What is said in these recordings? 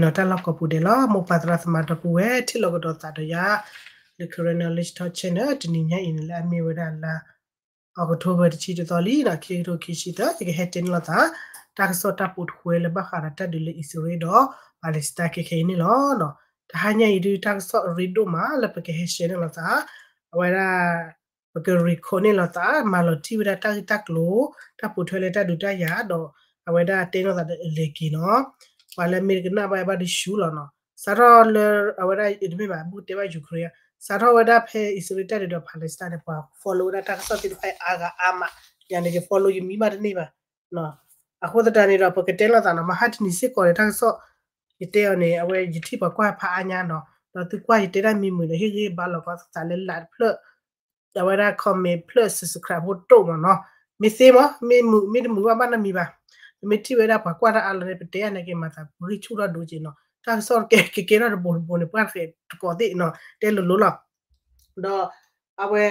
နီၤ တၢ်လီၢ်ကိးပူၤဒဲးလီၤ. မိၢ်ပၢ်သရၣ်သမါဒီပုၢ်ဝဲၢ် ထံၣ်လိာ်ကဒီးသးဒီးယၤ လၢ Karen Knowledge Talk Channel တနံၤညါအံၤန့ၣ် လၢအမ့ၢ်ဝဲဒၣ်လါ October တဆံတသီလံနီၤ ခံကထိခံဆံသၢ ယကဟဲတဲန့ၢ်လိာ်သး တၢ်ကစီၣ်တၢ်ပိာ်ထွဲလၢဘၣ်ဃးဒီးတၢ်ဒုးလၢအံၣ်စရ့လးဒီး Palestine ခဲခဲအံၤန့ၣ်လီၤ. တဟါညါအံၤဒုး တၢ်ကစီၣ်အရ့ဒိၣ်မးလၢပကဟဲ share န့ၢ်လိာ်သး အဝဲဒၣ် ပက recall န့ၢ်လိာ်သး မၤလီၤတံၢ်ဝဲဒၣ်တၢ်ဂ့ၢ်တၢ်ကျိၤ တၢ်ပိာ်ထွဲလၢတၢ်ဒုးတၢ်ယၤဒီး အဝဲဒၣ်တဲန့ၢ်သးဒီးအလဲၤက့ၤနီၤ ပှၤလၢအမ့ၢ်တကနၣ်ဘၣ်ဘၣ်ဒုးဆူလီၤနီၤ စးထီၣ်လၢ အဝဲဒၣ်တမ့ၢ်ဘၣ် ဘူၣ်တဲဘၣ် Ukraine စးထီၣ်ဝဲဒၣ်ဖဲအံၣ်စရ့လးတၢ်ဒုးဒီး Palestine န့ၣ် ပှၤ follow ဝဲဒၣ်တၢ်ကစီၣ်သ့ၣ်တဖၣ်အါဂၤအါမး ယၤန့ၣ် ယ follow ယမံဘၣ်တန့ၢ်ဘၣ် အဃိသတးန့ၣ်ဒီး ပကတဲလိာ်သးနီၤ မဟါတနံၤစ့ၢ်ကီးန့ၣ် တၢ်ကစီၣ် ယတဲအီၤန့ၣ် အဝဲယထံၣ်ပှၤကွၢ်ဖးအါညါနီၤ ဒီးသုကွၢ်ယတဲတၢ်မံၤမုာ်ဒီး ဟ့ၣ်ဂံၢ်ဘါလီၤကွၢ်သးလၢ like ဖျၢၣ် အဝဲဒၣ် comment ဖျၢၣ် subscribe ဖိတိၢ်မးနီၤ မ့ၢ်သ့မး မ့ၢ်မုာ် မ့ၢ်တမုာ်ဘၣ်ဘၣ်နီတမံၤဘၣ် ပမ့ၢ်ထံၣ်ဝဲဒၣ်ပှၤကွၢ်တၢ်အါလီၤန့ၣ် ပတဲယၤန့ၣ်က့ၤမၤသးပဂံၢ်ဆူၣ်ထီၣ်ဒိၣ်က့ၤနီၤ တၢ်ကစီၣ်ကဲကကဲထီၣ်တဘိတဘိန့ၣ် ပှၢ်ဃဲးတကိးသ့ၣ်နီၤ တဲလိၤလိၤလီၤ ဒီး အဝဲ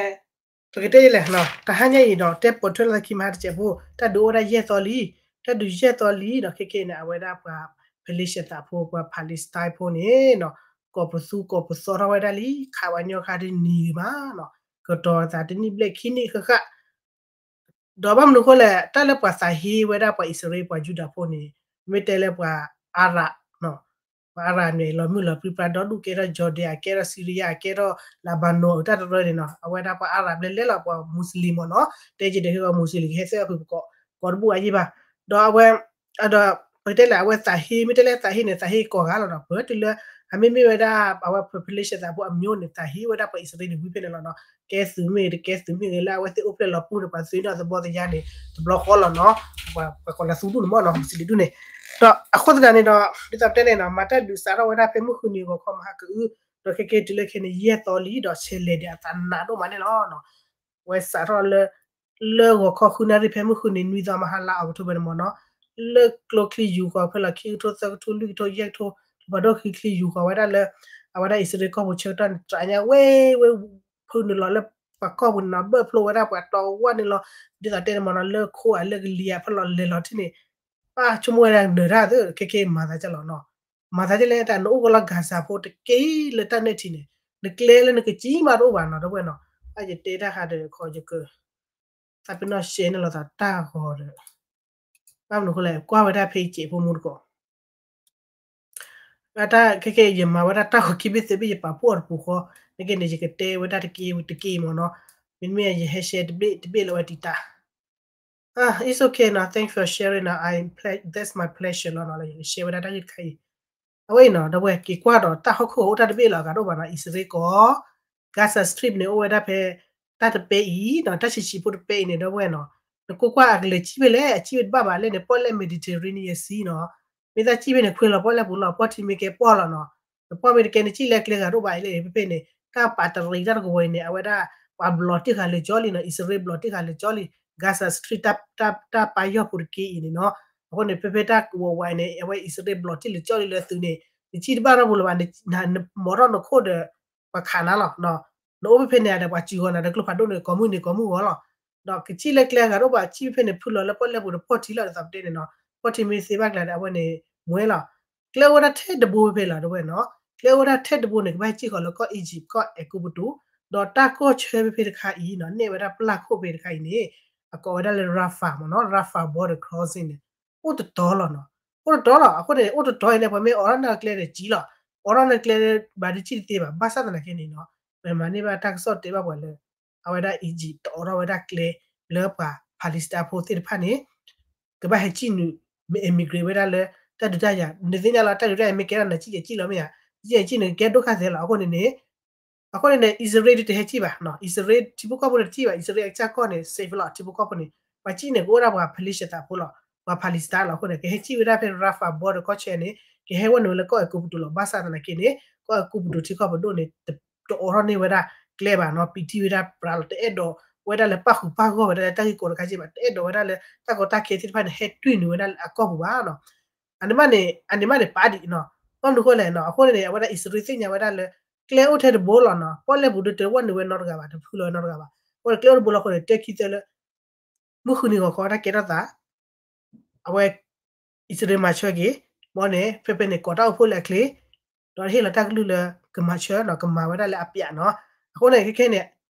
ပကတဲလဲၣ် တဟါညါအံၤဒီး တဲပိာ်ထွဲလီၤသးခံမဟါတစဲးဖိ တၢ်ဒုးအိၣ်ဝဲဒၣ်ယဲၢ်သီလံ တၢ်ဒုးယဲၢ်သီလံဒီး ခဲခဲအံၤန့ၣ် အဝဲဒၣ်ပှၤ Palestine ဖိ ပှၤ Palestine ဖိန့ၣ်နီၤ ကိးပသူကိးပသီထီၣ်ဝဲဒၣ်လံ ခးပှၤညီခါတနံၤမးနီၤ ကတီၤသးတနံၣ်ဘျဲၣ်ခံနံၣ်ဃၣ်ဃၣ် ဒီးဘၣ်မနုၤအဃိလဲၣ် တၢ်လၢပှၤသးဟ့ဝဲဒၣ်ပှၤအံၣ်စရ့လး ပှၤယူဒၤဖိန့ၣ် မ့ၢ်တဲလၢပှၤ Arab နီၤ ပှၤ Arab န့ၣ် လီၤမုၢ်လီၤပြံပြါဒီဒူၣ် ကဲထီၣ် Jordan အကဲထီၣ် Syria အကဲထီၣ် Lebanon အတၢ်တရၢန့ၣ်နီၤ အဝဲဒၣ်ပှၤ Arab လဲၤလဲၤလီၤ ပှၤ Muslim မ့ၢ်နီၤ တဲက့ၤဒီးဟ့ၣ်ဂီၤ Muslim ကဟဲသ့ၣ်အီၣ်ဖုပကိး ကိးတဘူၣ်အယံၢ်ဘၣ် ဒီးအဝဲ ဒီး ပကတဲလဲၣ် အဝဲသးဟ့ မ့ၢ်တဲလၢသးဟ့န့ၣ် သးဟ့ကိးဂၤလီၤနီၤ ပတုၤလၢ အမ့မ့ၢ်ဝဲဒၣ် အဝဲ Palestine သးဖိအမျိုးန့ၣ် သးဟ့ဝဲဒၣ်ပှၤအံၣ်စရ့လးန့ၣ် ဝံၤဖဲန့ၣ်လီၤနီၤ ကဲသုးမ့ၢ်တကဲသုးမ့ၢ်ဂ့ၤ လၢအဝဲသ့ၣ်အိၣ်ဖျဲၣ်လီၤပူၤန့ၣ် ပှၤသုးဒီးသဘီသယါန့ၣ် တဘျီဃီလီၤနီၤ ပှၤကိးလၢသူဒူၣ်န့ၣ်မ့ၢ်နီၤ Muslim ဒူၣ်န့ၣ် ဒီးအဃိသတးန့ၣ်ဒီး ဒ်သိးပတဲန့ၣ်နီၤ မၤတၢ်ဒုးစးထီၣ်ဝဲဒၣ်ဖဲမုၢ်ဃုနံၤဂီၤခီမဟါကအု ဒီးခဲကဲတုၤလၢခဲန့ၣ် ယဲၢ်သီလံ ဒီးဆဲးလဲၤဒံးအသးနးဒိၣ်မးန့ၣ်လီၤ ဝဲစးထီၣ်လၢ လၢဂီၤခီဃုနၣ်ရံၣ်ဖဲမုၢ်ဃုနံၤနွံသီမဟါလါ October န့ၣ်မ့ၢ်နီၤ လၢကျိချံယူၤဃီၤဖဲလီၤ ခံကထိသၢကထိလွံၢ်ကထိယဲၢ်ကထိ တပှၤဒိၣ်ဃံချံယူၤဃီၤဝဲဒၣ်လၢ အဝဲဒၣ်အံၣ်စရ့လးကီၢ်ပူၤဆၢကတီၢ်န့ၣ် တြးညါဝဲ ဝဲ ဖုနုာ်လီၤလၢပှၤကီၢ်ပူၤန့ၣ်နီၤ ဘၢၣ်ဖျိဝဲဒၣ်ပှၤတီဝဲန့ၣ်လီၤ ဒ်သိးတဲန့ၣ်မ့ၢ်နီၤ လၢခိၣ်အလၢကလံၤအဖဲလီၤလဲၤလီၤထံၣ်န့ၣ် ဘၣ်ဆိကမိၣ်ဝဲဒၣ်နၢၤတၢ်သ့ ခဲကဲမၤသးကလီၤနီၤ မၤသးဒ်လဲၣ်တၢ် နအိၣ်ကလီၤ Gaza ဖိတက့ၢ်လၢတၢ်နဲၣ်ထံးန့ၣ် နကျဲလၢနကစံၣ်မးတအိၣ်ဘၣ်နီၤ ဒီပုၢ်ဝဲၢ်နီၤ အယတဲတၢ်ဃးဒီးခီယက သးပ့ၤနီၣ် share န့ၢ်လိာ်သးတၢ်ဂီၤဒီး ဘၣ်မနုၤအဃိလဲၣ် ကွၢ်ဝဲဒၣ်ဖဲယစဲးဖိမူတကိး တၢ်ခဲကဲ ယမၤဝဲဒၣ်တၢ်ဂီၤခံဘ့ၣ်သၢဘ့ၣ် ယပာ်ဖှိၣ်အီၤတပူၤဃီ နကဲန့ၣ် ယကတဲဝဲဒၣ်တက့ၢ်တက့ၢ်မ့ၢ်နီၤ မ့တမ့ၢ်ယဟဲ share တဘ့ၣ်တဘ့ၣ်လၢဝဲတံာ်တာ် It's okay နီၤ thanks for sharing နီၤ I ple- that's my pleasure လီၤနီၤ ယက share ဝဲဒၣ်တၢ်ဂ့ၢ်တခါအံၤ အဝဲအံၤနီၤ ဒီပုၢ်ဝဲၢ် က့ၤကွၢ်ဒီးတၢ်ဟီၣ်ခိၣ်အိၣ်တၢ်တဘ့ၣ်လီၤ အဂၤတအိၣ်ဘၣ်နီၤ အံၣ်စရ့လးကီၢ် Gaza Strip န့ၣ် အိၣ်ဝဲဒၣ်ဖဲ တၢ်တပဲအံၤနီၤ တၢ်ဆံးဆံးဖိတပဲအံၤန့ၣ် ဒီပုၢ်ဝဲၢ်နီၤ နကွၢ်ကွၢ်အကလဲၤစံၣ်ဖဲလဲၣ် အစံၣ်ဖဲတဘၣ်ဘၣ်လဲၣ်န့ၣ် ပီၣ်လဲၣ် Mediterranean Sea နီၤ မ့ၢ်သးစံၣ်ဖဲန့ၣ် ခွဲးလီၤပီၣ်လဲၣ်ပူၤလီၤ ပီၣ်ထံမ့ၢ်ကဲပီၣ်လီၤနီၤ နပီၣ်မ့ၢ်တကဲနစံၣ်လၢကျဲဂၤတအိၣ်ဘၣ်အံၤလဲၣ် ဖဲဖဲန့ၣ် တၢ်ပာ်တရံးတၢ်တကဝီၤအံၤန့ၣ် အဝဲဒၣ် ပှၤဘျီးတ့ၢ်ဃာ်လၢာ်ကၠီလံနီၤ အံၣ်စရ့လးဘျီးတ့ၢ်ဃာ်လၢာ်ကၠီလံ Gaza Strip တၢ်ပာ်ယီၢ်ပူၤတက့ၢ်အံၤန့ၣ်နီၤ အဃိန့ၣ် ဖဲဖဲတၢ်ကဝီၤဝဲအံၤန့ၣ် အဝဲအံၣ်စရ့လးဘျီးတ့ၢ်လၢာ်ကၠီလံလၢသုးန့ၣ် နစံၣ်တဘၣ်ထီၣ်ပူၤလၢၤဘၣ် နမီၤထီၣ်နခိၣ်ဒီး ပှၤခးနၤလီၤ နအိၣ်ဖဲဖဲန့ၣ်ဒီး ပှၤစူၤဂီၤနၤဒီးကျိဖးဒိၣ်န့ၣ် ကိးမုၢ်န့ၣ်ကိးမုၢ်ဂီၤလီၤ ဒီးကစံၣ်လၢကျဲဂၤတအိၣ်ဘၣ် စံၣ်ဖဲဖဲန့ၣ် ဖုလီၤလၢပီၣ်လဲၣ်ပူၤဒီးပီၣ်ထံလီၤ ဒ်သိးပတဲန့ၣ်နီၤ ပီၣ်ထံမ့ၢ်သ့ဘၣ်ကျါဒီး အဝဲန့ၣ် မွဲလီၤ ကျဲအိၣ်ဝဲဒၣ်ထဲတဘိဖဲဖဲလီၤ ဒီပုၢ်ဝဲၢ်နီၤ ကျဲအိၣ်ဝဲဒၣ်ထဲတဘိန့ၣ် ကဘၣ်ဟဲစံၣ်ဃီၤလၢကီၢ် Egypt ကီၢ်အဲၤကူပတူး ဒီးတၢ်ကီၢ်ဆၢဖဲဖဲတခါအံၤနီၤ နဲၣ်ဝဲဒၣ်ပျၢ်ခိၣ်ဖဲတခါအံၤန့ၣ် အကိးဝဲဒၣ်လၢ Rafah မ့ၢ်နီၤ Rafah border crossing န့ၣ် အိၣ်တတီၤလီၤနီၤ အိၣ်တတီၤလီၤ အဃိန့ၣ် အိၣ်တတီၤအံၤန့ၣ် ပှၤမ့ၢ်အိးထီၣ်န့ၢ်ကျဲဒီးစံၣ်လီၤ အိးထီၣ်န့ၢ်ကျဲဘၣ်ဒီးစံၣ်တသ့ဘၣ် ဘၣ်ဆၣ်သနာ်က့န့ၣ်နီၤ ပမၤန့ၢ်ဘၣ်တၢ်ကစီၣ်တဲဘၣ်ပှၤလၢ အဝဲဒၣ် Egypt တအိးထီၣ်ဝဲဒၣ်ကျဲ လၢပှၤ Palestine ဖိသ့ၣ်တဖၣ်န့ၣ် ကဘၣ်ဟဲစံၣ်နုာ် မ့ၢ် immigrate ဝဲဒၣ်လၢ တၢ်ဒုးတၢ်ယၤ နသ့ၣ်ညါလီၤ တၢ်ဒုးတၢ်ယၤမ့ၢ်ကဲထီၣ်နစံၣ်ယဲၢ်စံၣ်လီၤမ့ၢ်ဧါ စံၣ်ယဲၢ်စံၣ်န့ၣ် ကဲဒိၣ်ခါသဲလီၤ အဃိန့ၣ်န့ၣ် အဃိန့ၣ်န့ၣ် အံၣ်စရ့လးဒုးတဟဲစံၣ်ဘၣ်နီၤ အံၣ်စရ့လးထံဖိကီၢ်ဖိန့ၣ်တစံၣ်ဘၣ် အံၣ်စရ့လးအကစၢ်ကီၢ်န့ၣ် safe လီၤ ထံဖိကီၢ်ဖိန့ၣ် ပှၤစံၣ်န့ၣ် ကအိၣ်ဒၣ်ပှၤ Palestine သးဖိလီၤ ပှၤ Palestine လီၤ အဃိန့ၣ် ကဟဲစံၣ်ဝဲဒၣ်ဖဲ Rafah border ကီၢ်ဆၢန့ၣ် ကဟဲဝဲနုာ်ဝဲလၢကီၢ်အဲၤကူပတူးလီၤ ဘၣ်ဆၣ်သနာ်က့န့ၣ် ကီၢ်အဲၤကူပတူးထံကီၢ်ပဒိၣ်န့ၣ် တအိးထီၣ်န့ၢ်ဝဲဒၣ်ကျဲဘၣ်နီၤ ပံးထံၣ်ဝဲဒၣ်ပြးလီၤ တအဲၣ်ဒိးဝဲဒၣ်လၢပၣ်ဃုာ်ပၣ်ဂီၢ်ဝဲဒၣ်လၢတၢ်ဂ့ၢ်ကီတခါက့ဘၣ် တအဲၣ်ဒိးဝဲဒၣ်လၢတၢ်ကီတၢ်ခဲသ့ၣ်တဖၣ်န့ၣ် ဟဲတွံၢ်နုာ်ဝဲဒၣ်လၢအကီၢ်ပူၤဘၣ်နီၤ အန့ၣ်မးန့ၣ် အန့ၣ်မးန့ၣ်ပာ်ဒံးနီၤ ဘၣ်မနုၤဃိလဲၣ်နီၤ အဃိန့ၣ်န့ၣ် အဝဲဒၣ်အံၣ်စရ့လးသ့ၣ်ညါဝဲဒၣ်လၢ ကျဲအိၣ်ထဲတဘိလီၤနီၤ ပီၣ်လဲၣ်ပူၤဒုးတဝဲနုာ်ဝဲနီတဂၤဘၣ် တဖုလီၤဝဲနီတဂၤဘၣ် အဃိန့ၣ် ကျဲအိၣ်တဘိလီၤအဃိန့ၣ် တဲခံသၢလၢ မုၢ်ဃုနံၤဂီၤခီတၢ်ကဲထီၣ်သး အဝဲ အံၣ်စရ့လးမၤဆၢက့ၤ မ်န့ၣ် ဖဲဖဲန့ၣ် ကိးတၢ်အိၣ်ဖှိၣ်လၢအချ့ ဒီးဟ့ၣ်လီၤတၢ်ကလုၢ်လၢကမၤဆၢနီၤ ကမၤဝဲဒၣ်လၢအပျးနီၤ. အဃိန့ၣ် ခဲခဲန့ၣ်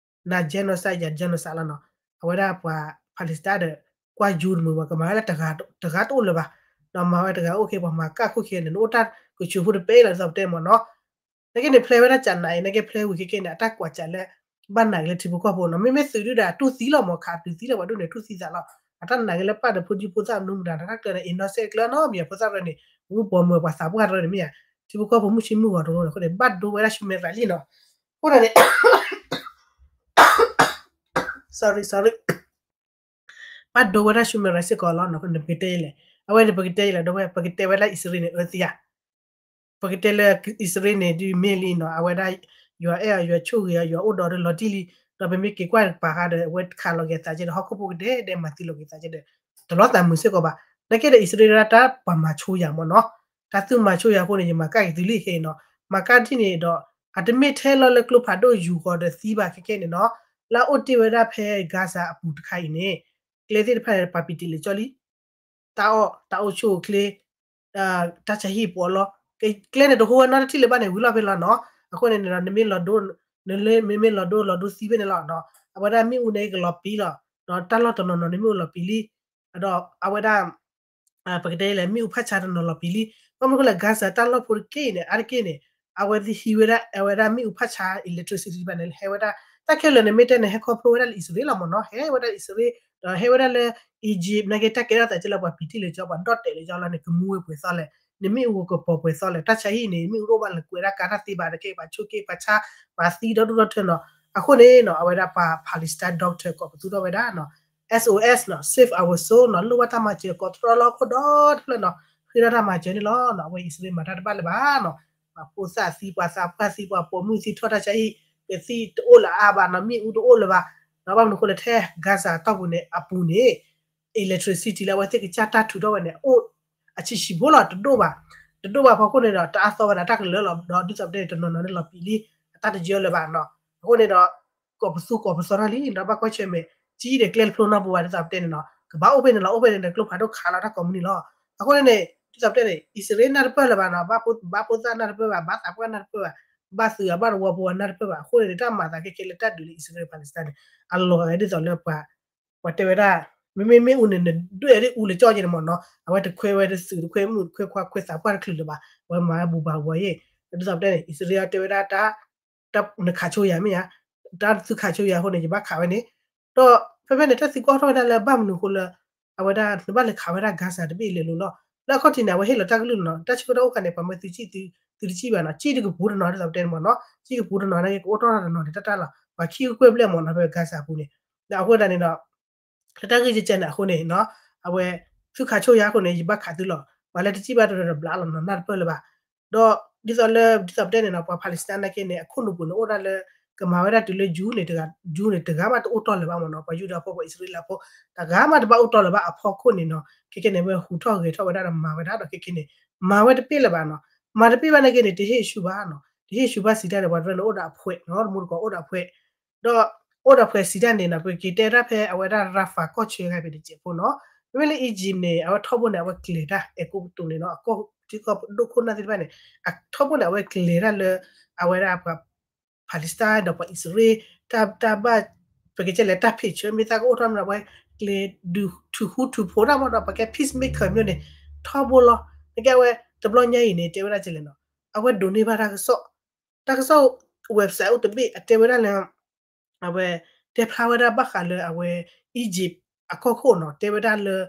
န genocide ယ genocide လီၤနီၤ. အဝဲဒၣ်ပှၤ Palestine ဒီး ကွၢ်ယူတမုာ်ဘၣ် ကမၤဝဲလၢတဂၤတအိၣ်လၢၤဘၣ်. ဒီးမၤဝဲတဂၤအိၣ်က့ၤ ပှၤမၤကၣ်ခိၣ်ခံန့ၣ် နအိၣ်တၢ်ကဆူးဖိတပဲလီၤ ဒ်သိးပတဲမ့ၢ်နီၤ. နက့န့ၣ် ဖျဲဝဲဒၣ်ကနးအံၤ နက့ဖျဲဝံၤခဲခဲန့ၣ် အတၢ်ကွၢ်ကးလၢ ဘၣ်နာ်က့ၤလၢထံဖိကီၢ်ဖိနီၤ. မ့မ့ၢ်သုးဒုၣ်ဒါ တူၢ်သံလီၤမ့ၢ် ခးတုၤသံလီၤ ပှၤဒိၣ်န့ၣ် တူၢ်သံသးလီၤ. အတၢ်နာ်က့ၤလၢပၢ်ဒီးဖိဒံဖိသၣ်မနုၤမတၤ တၢ်ကျၢၤန့ၣ် innocent ကျၢၤနီတမံၤ ဖိသၣ်တရၢန့ၣ် မူပိာ်မုၣ်ပှၤသးပှၢ်တရၢန့ၣ်မ့ၢ်ဧါ ထံဖိကီၢ်ဖိမုၢ်ဆ့မုၢ်ဂီၤတရၢန့ၣ် အဃိန့ၣ် ဘၣ်ဒိဝဲဒၣ်ဆူမဲာ်သးလံနီၤ. အဃိန့ၣ် sorry sorry ဘၣ်ဒိဝဲဒၣ်ဆူမဲာ်သးစ့ၢ်ကီးလီၤနီၤ. နပကတဲလဲၣ် အဝဲန့ၣ် ပကတဲလဲၣ် ဒီးဝဲ ပကတဲဝဲလၢအံၣ်စရ့လးန့ၣ် အၢသံဧါ ပကတဲလၢအံၣ်စရ့လးန့ၣ် ဒ်မ့ၢ်လံနီၤ အဝဲဒၣ် ယွၤအဲၣ်အီၤ ယွၤဆိၣ်ဂ့ၤအီၤ ယွၤအိၣ်ဒီးလီၤတံၢ်လံ. ဒီးပမ့ၢ်က့ၤကွၢ်ပာ်ဃာ်ဒီး အဝဲခးလီၤက့ၤသးကဲဒီး ဟီၣ်ခိၣ်ဖိကဒဲကဒဲ မၤသံလီၤက့ၤသးကဲဒီး တလီၤသးမုာ်စ့ၢ်ကီးဘၣ်. နက့ဒီးအံၣ်စရ့လးဒၣ်တၢ် ပှၤမၤဆိယၤမ့ၢ်နီၤ. တၢ်သုမၤဆိယၤအဃိန့ၣ် ယမၤကၣ်က့ၤသုလံခဲအံၤနီၤ. မၤကၣ်ဒ်န့ၣ်ဒီး အတမ့ၢ်ထဲလီၤလၢကျိဖးဒိၣ်ယူၤဃီၤဒီးသံဘၣ်ခဲခဲန့ၣ်နီၤ. လၢအအိၣ်တ့ၢ်ဝဲဒၣ်ဖဲ Gaza အပူၤတခါအံၤန့ၣ် ကျဲသ့ၣ်တဖၣ်န့ၣ် ပှၤပံးတ့ၢ်လံာ်ကၠီလံ တၢ်အီၣ် တၢ်အိၣ်ဆူၣ်အိၣ်ချ့ တၢ်ဆါဟံၣ်ပှီၤလီၤ. ကျဲန့ၣ်တဟူးဝဲနီတထံၣ်လၢၤဘၣ်န့ၣ် ဝံၤလီၤဖဲလီၤနီၤ. အဃိန့ၣ်န့ၣ်ဒီး နမ့ၢ်လီၤဒိ နမ့မ့ၢ်လီၤဒိလီၤဒိသံဖဲန့ၣ်လီၤနီၤ. အဝဲဒၣ်မ့ၣ်အူန့ၣ်ကလီၤပံာ်လီၤ. ဒီးတၢ်လီၢ်တနီၤနီၤန့ၣ်မ့ၣ်အူလီၤပံာ်လံ. ဒီးအဝဲဒၣ် ပကတဲလဲၣ် မ့ၣ်အူဖးဆါတနီၤလီၤပံာ်လံ. ဘၣ်မနုၤအဃိလဲၣ် Gaza တၢ်လီၢ်ဖိတက့ၢ်အံၤန့ၣ် အါတက့ၢ်န့ၣ် အဝဲသ့ၣ်ဟံးဝဲဒၣ် အဝဲဒၣ်မ့ၣ်အူဖးဆါ electricity ဘၣ်န့ၣ် ဟဲဝဲဒၣ် တၢ်ခဲလၢာ်န့ၣ်မ့ၢ်တဲန့ၣ် ဟဲခီဖျိဝဲဒၣ်လၢအံၣ်စရ့လးလီၤမ့ၢ်နီၤ. ဟဲဝဲဒၣ်လၢအံၣ်စရ့လးဒီး ဟဲဝဲဒၣ်လၢ Egypt နာ်က့ တၢ်ကဲထီၣ်သးကဲလၢပှၤပံးတ့ၢ်လံာ်ကၠီ ပှၤဒီၣ်တဲာ်လံာ်ကၠီလီၤန့ၣ် ကမူဝဲပှဲၤသီလဲၣ်. နမ့ၣ်အူကပီၤပှဲၤသီလဲၣ်. တၢ်ဆါဟံၣ်န့ၣ် မ့ၣ်အူတအိၣ်ဘၣ်လၢကွဲးဒၣ်ကါတၢ်သ့ဘၣ် တကဲပှၤဆိးက့ပှၤဆါ ပှၤသံဒီဒူၣ်ဒီထၢနီၤ. အဃိန့ၣ်နီၤ အဝဲဒၣ်ပှၤ Palestine doctor ကိးပသူထီၣ်ဝဲဒၣ်နီၤ S O S နီၤ Save Our Soul နီၤ လိၣ်ဘၣ်တၢ်မၤစၢၤ ကိးသတြီလီၤခိၣ်ဒီတဖျၢၣ်နီၤ ဃ့ထီၣ်တၢ်မၤစၢၤန့ၣ်လီၤနီၤ. အဝဲအံၣ်စရ့လးမၤတၢ်တဘၣ်လၢၤဘၣ်နီၤ ပှၤဖိသၣ်သံ ပှၤသးပှၢ်သံ ပှၤပိာ်မုၣ်သံထီၣ် တၢ်ဆါဟံၣ် ကသံၣ်တအိၣ်လၢၤအါဘၣ်နီၤ မ့ၣ်အူတအိၣ်လၢၤဘၣ်. ဒီးဘၣ်မနုၤအဃိလဲၣ် ထဲ Gaza အတီၢ်ပူၤန့ၣ် အပူၤန့ၣ် electricity လၢအဝဲသ့ၣ်ကစၢ်တၢ်ထုးထီၣ်ဝဲန့ၣ် အိၣ်အဆံးဆံးဖိလီၤ တဒိၣ်ဘၣ်. တဒိၣ်ဘၣ်အဖီခိၣ်န့ၣ်ဒီး တအါသီဝဲဒၣ်တၢ်ကလၢာ်လီၤ. ဒီးဒ်သိးပတဲန့ၣ် တနီၤနီၤန့ၣ်လီၤပံာ်လံ အတၢ်တယၢလၢၤဘၣ်နီၤ. အဃိန့ၣ်ဒီး ကိးပသူကိးပသီထီၣ်လံ ဒီးဘၣ်ကွၢ်ဆၢၣ်မဲာ် ကံဒဲးကျဲတဖျိနီတပူၤဘၣ် ဒ်သိးပတဲန့ၣ်နီၤ ကဘၣ်အိၣ်ဖဲန့ၣ်လီၤ အိၣ်ဖဲန့ၣ်ဒီးကျိဖးဒိၣ်ခးလီၤတၢ်ကိးမုၢ်နံၤလီၤ. အဃိန့ၣ်န့ၣ် ဒ်သိးပတဲန့ၣ် အံၣ်စရ့လးနၢ်တပၢၢ်လၢၤဘၣ်နီၤ ဘၣ်ဖိသၣ်နၢ်တပၢၢ်ဘၣ် ဘၣ်သးပှၢ်နၢ်တပၢၢ်ဘၣ် ဘၣ်သုးအဘၣ်တဝီဖိနၢ်တပၢၢ်ဘၣ်. အဃိန့ၣ်န့ၣ် တၢ်မၤသးခဲခဲလၢတၢ်ဒုးလၢအံၣ်စရ့လး Palestine န့ၣ် အလီၤဂာ်ဒ်သိးလၢပှၤ ပှၤတဲဝဲဒၣ် မ့မ့ၢ်မ့ၣ်အူန့ၣ် နဒွဲၣ်ဒ်အူလၢကၠီက့ၤန့ၣ်မ့ၢ်နီၤ အဝဲတခွဲးဝဲဒၣ်သုးတခွဲးမုၣ်တခွဲးခွါခွဲးသးပှၢ်တချုးလၢၤဘၣ် အဝဲမၤဝဲဘူးဘၣ်ဝီယ့ၣ်. ဒ်သိးပတဲန့ၣ် အံၣ်စရ့လးတဲဝဲဒၣ်တၢ် နခးဆိယၤမ့ၢ်ဧါ တၢ်သုခးဆိယၤအဃိန့ၣ် ယဘၣ်ခးဝဲန့ၣ် ဒီးဖဲဖဲန့ၣ် တၢ်သံကွၢ်ထီၣ်ဝဲဒၣ်လၢဘၣ်မနုၤအဃိလၢ အဝဲဒၣ်နဘၣ်လဲၤခးဝဲဒၣ် Gaza တဘ့ၣ်လဲၤလိၤလီၤ. လၢအခီၣ်ထံးန့ၣ် အဝဲဟ့ၣ်လီၤတၢ်ကလုၢ်နီၤ တၢ်ဆၢကတီၢ်အိၣ်ခါန့ၣ် ပှၤမၢသုကံၣ် သုတကံၣ်ဘၣ်နီၤ ကံၣ်တကပူၤတနီၤ ဒ်သိးပတဲန့ၣ်မ့ၢ်နီၤ ကံၣ်ကပူၤတနီၤန့ၣ် ကအိၣ်ထီၣ်တနီၤန့ၣ် တၢ်တၢ်လီၤ ပှၤခံကကွဲၢ်ဘျဲၣ်မ့ၢ်နီၤ ဖဲ Gaza အပူၤန့ၣ် ဒီးအဃိသတးန့ၣ်ဒီး လၢတၢ်ဂ့ၢ်ကဲကဲန့ၣ်အဃိန့ၣ်နီၤ အဝဲ သုခးဆိယၤအဃိန့ၣ် ယဘၣ်ခးသုလီၤ ပှၤလၢတကံၣ်ဘၣ်တရၢဒီးဘျးလီၤနီၤ နၢ်တပၢၢ်လၢၤဘၣ်. ဒီးဒ်သိးလၢ ဒ်သိးပတဲန့ၣ်နီၤ ပှၤ Palestine နာ်က့န့ၣ် အခိၣ်နူာ်ပူၤန့ၣ်အိၣ်ဒၣ်လၢ ကမၤဝဲဒၣ်တုၤလၢ June န့ၣ် June န့ၣ် တဂၤမးတအိၣ်တီၢ်လၢၤဘၣ်မ့ၢ်နီၤ ပှၤယူဒၤဖိ ပှၤအံၣ်စရ့လးဖိ တဂၤမးတဘၣ်အိၣ်တီၢ်လၢၤဘၣ်အဖီခိၣ်န့ၣ်နီၤ ခဲကဲန့ၣ် အဝဲဟူးထီၣ်ဂဲၤထီၣ်ဝဲဒၣ်ဒီးမၤဝဲဒၣ်ဒီးခဲကဲန့ၣ် မၤဝဲတပ့ၢ်လၢၤဘၣ်နီၤ မၤတပ့ၢ်ဘၣ်နာ်က့န့ၣ် တဟ့ၣ်ဆူၣ်ဘၣ်နီၤ တဟ့ၣ်ဆူၣ်ဘၣ်စံးတၢ်ဒီး ပှၤတရၢန့ၣ်အိၣ်ဒီးအဖှဲးနီၤ တမူတကိးအိၣ်ဒီးအဖှဲး ဒီးအိၣ်ဒီးဖှဲးစံးတၢ်န့ၣ်နီၤ ပက့ၤတဲဒၣ်ဖဲအဝဲဒၣ် Rafah ကီၢ်ဆၢဂၤဖဲတစဲးဖိနီၤ မ့မ့ၢ်လၢ Egypt န့ၣ် အဝဲထီဘိန့ၣ် အဝဲကျဲၤတၢ် အဲၤကူပတူးန့ၣ်နီၤ အကီၢ်ထံကီၢ်ဒိၣ်ခိၣ်နၢ်သ့ၣ်တဖၣ်န့ၣ် အထီဘိန့ၣ် အဝဲကျဲၤတၢ်လၢ အဝဲဒၣ်ပှၤ Palestine ဒီးပှၤအံၣ်စရ့လး တၢ်တၢ်ဘၣ် ပကတဲလဲၣ် တၢ်ဖံးဆၢမ့ၢ်သၣ်ကအိၣ်ထီၣ်မ့ၢ်ဒီး အဝဲကျဲၤဒုးထုးဃူထုးဖိးတၢ်မ့ၢ်ဒီး ပကဲ peacemaker မျိုးန့ၣ် ထီဘိလီၤ နကဲအဝဲ တဘျီညါအံၤန့ၣ် တဲဝဲဒၣ်ကလဲၣ်နီၤ အဝဲဒိးန့ၢ်ဘၣ်တၢ်ကစီၣ် တၢ်ကစီၣ် website အိၣ်တဘ့ၣ် အတဲဝဲဒၣ်လၢ အဝဲ တဲဖျါဝဲဒၣ်ဘၣ်ဃးလၢအဝဲ Egypt အကီၢ်ခိၣ်နီၤ တဲဝဲဒၣ်လၢ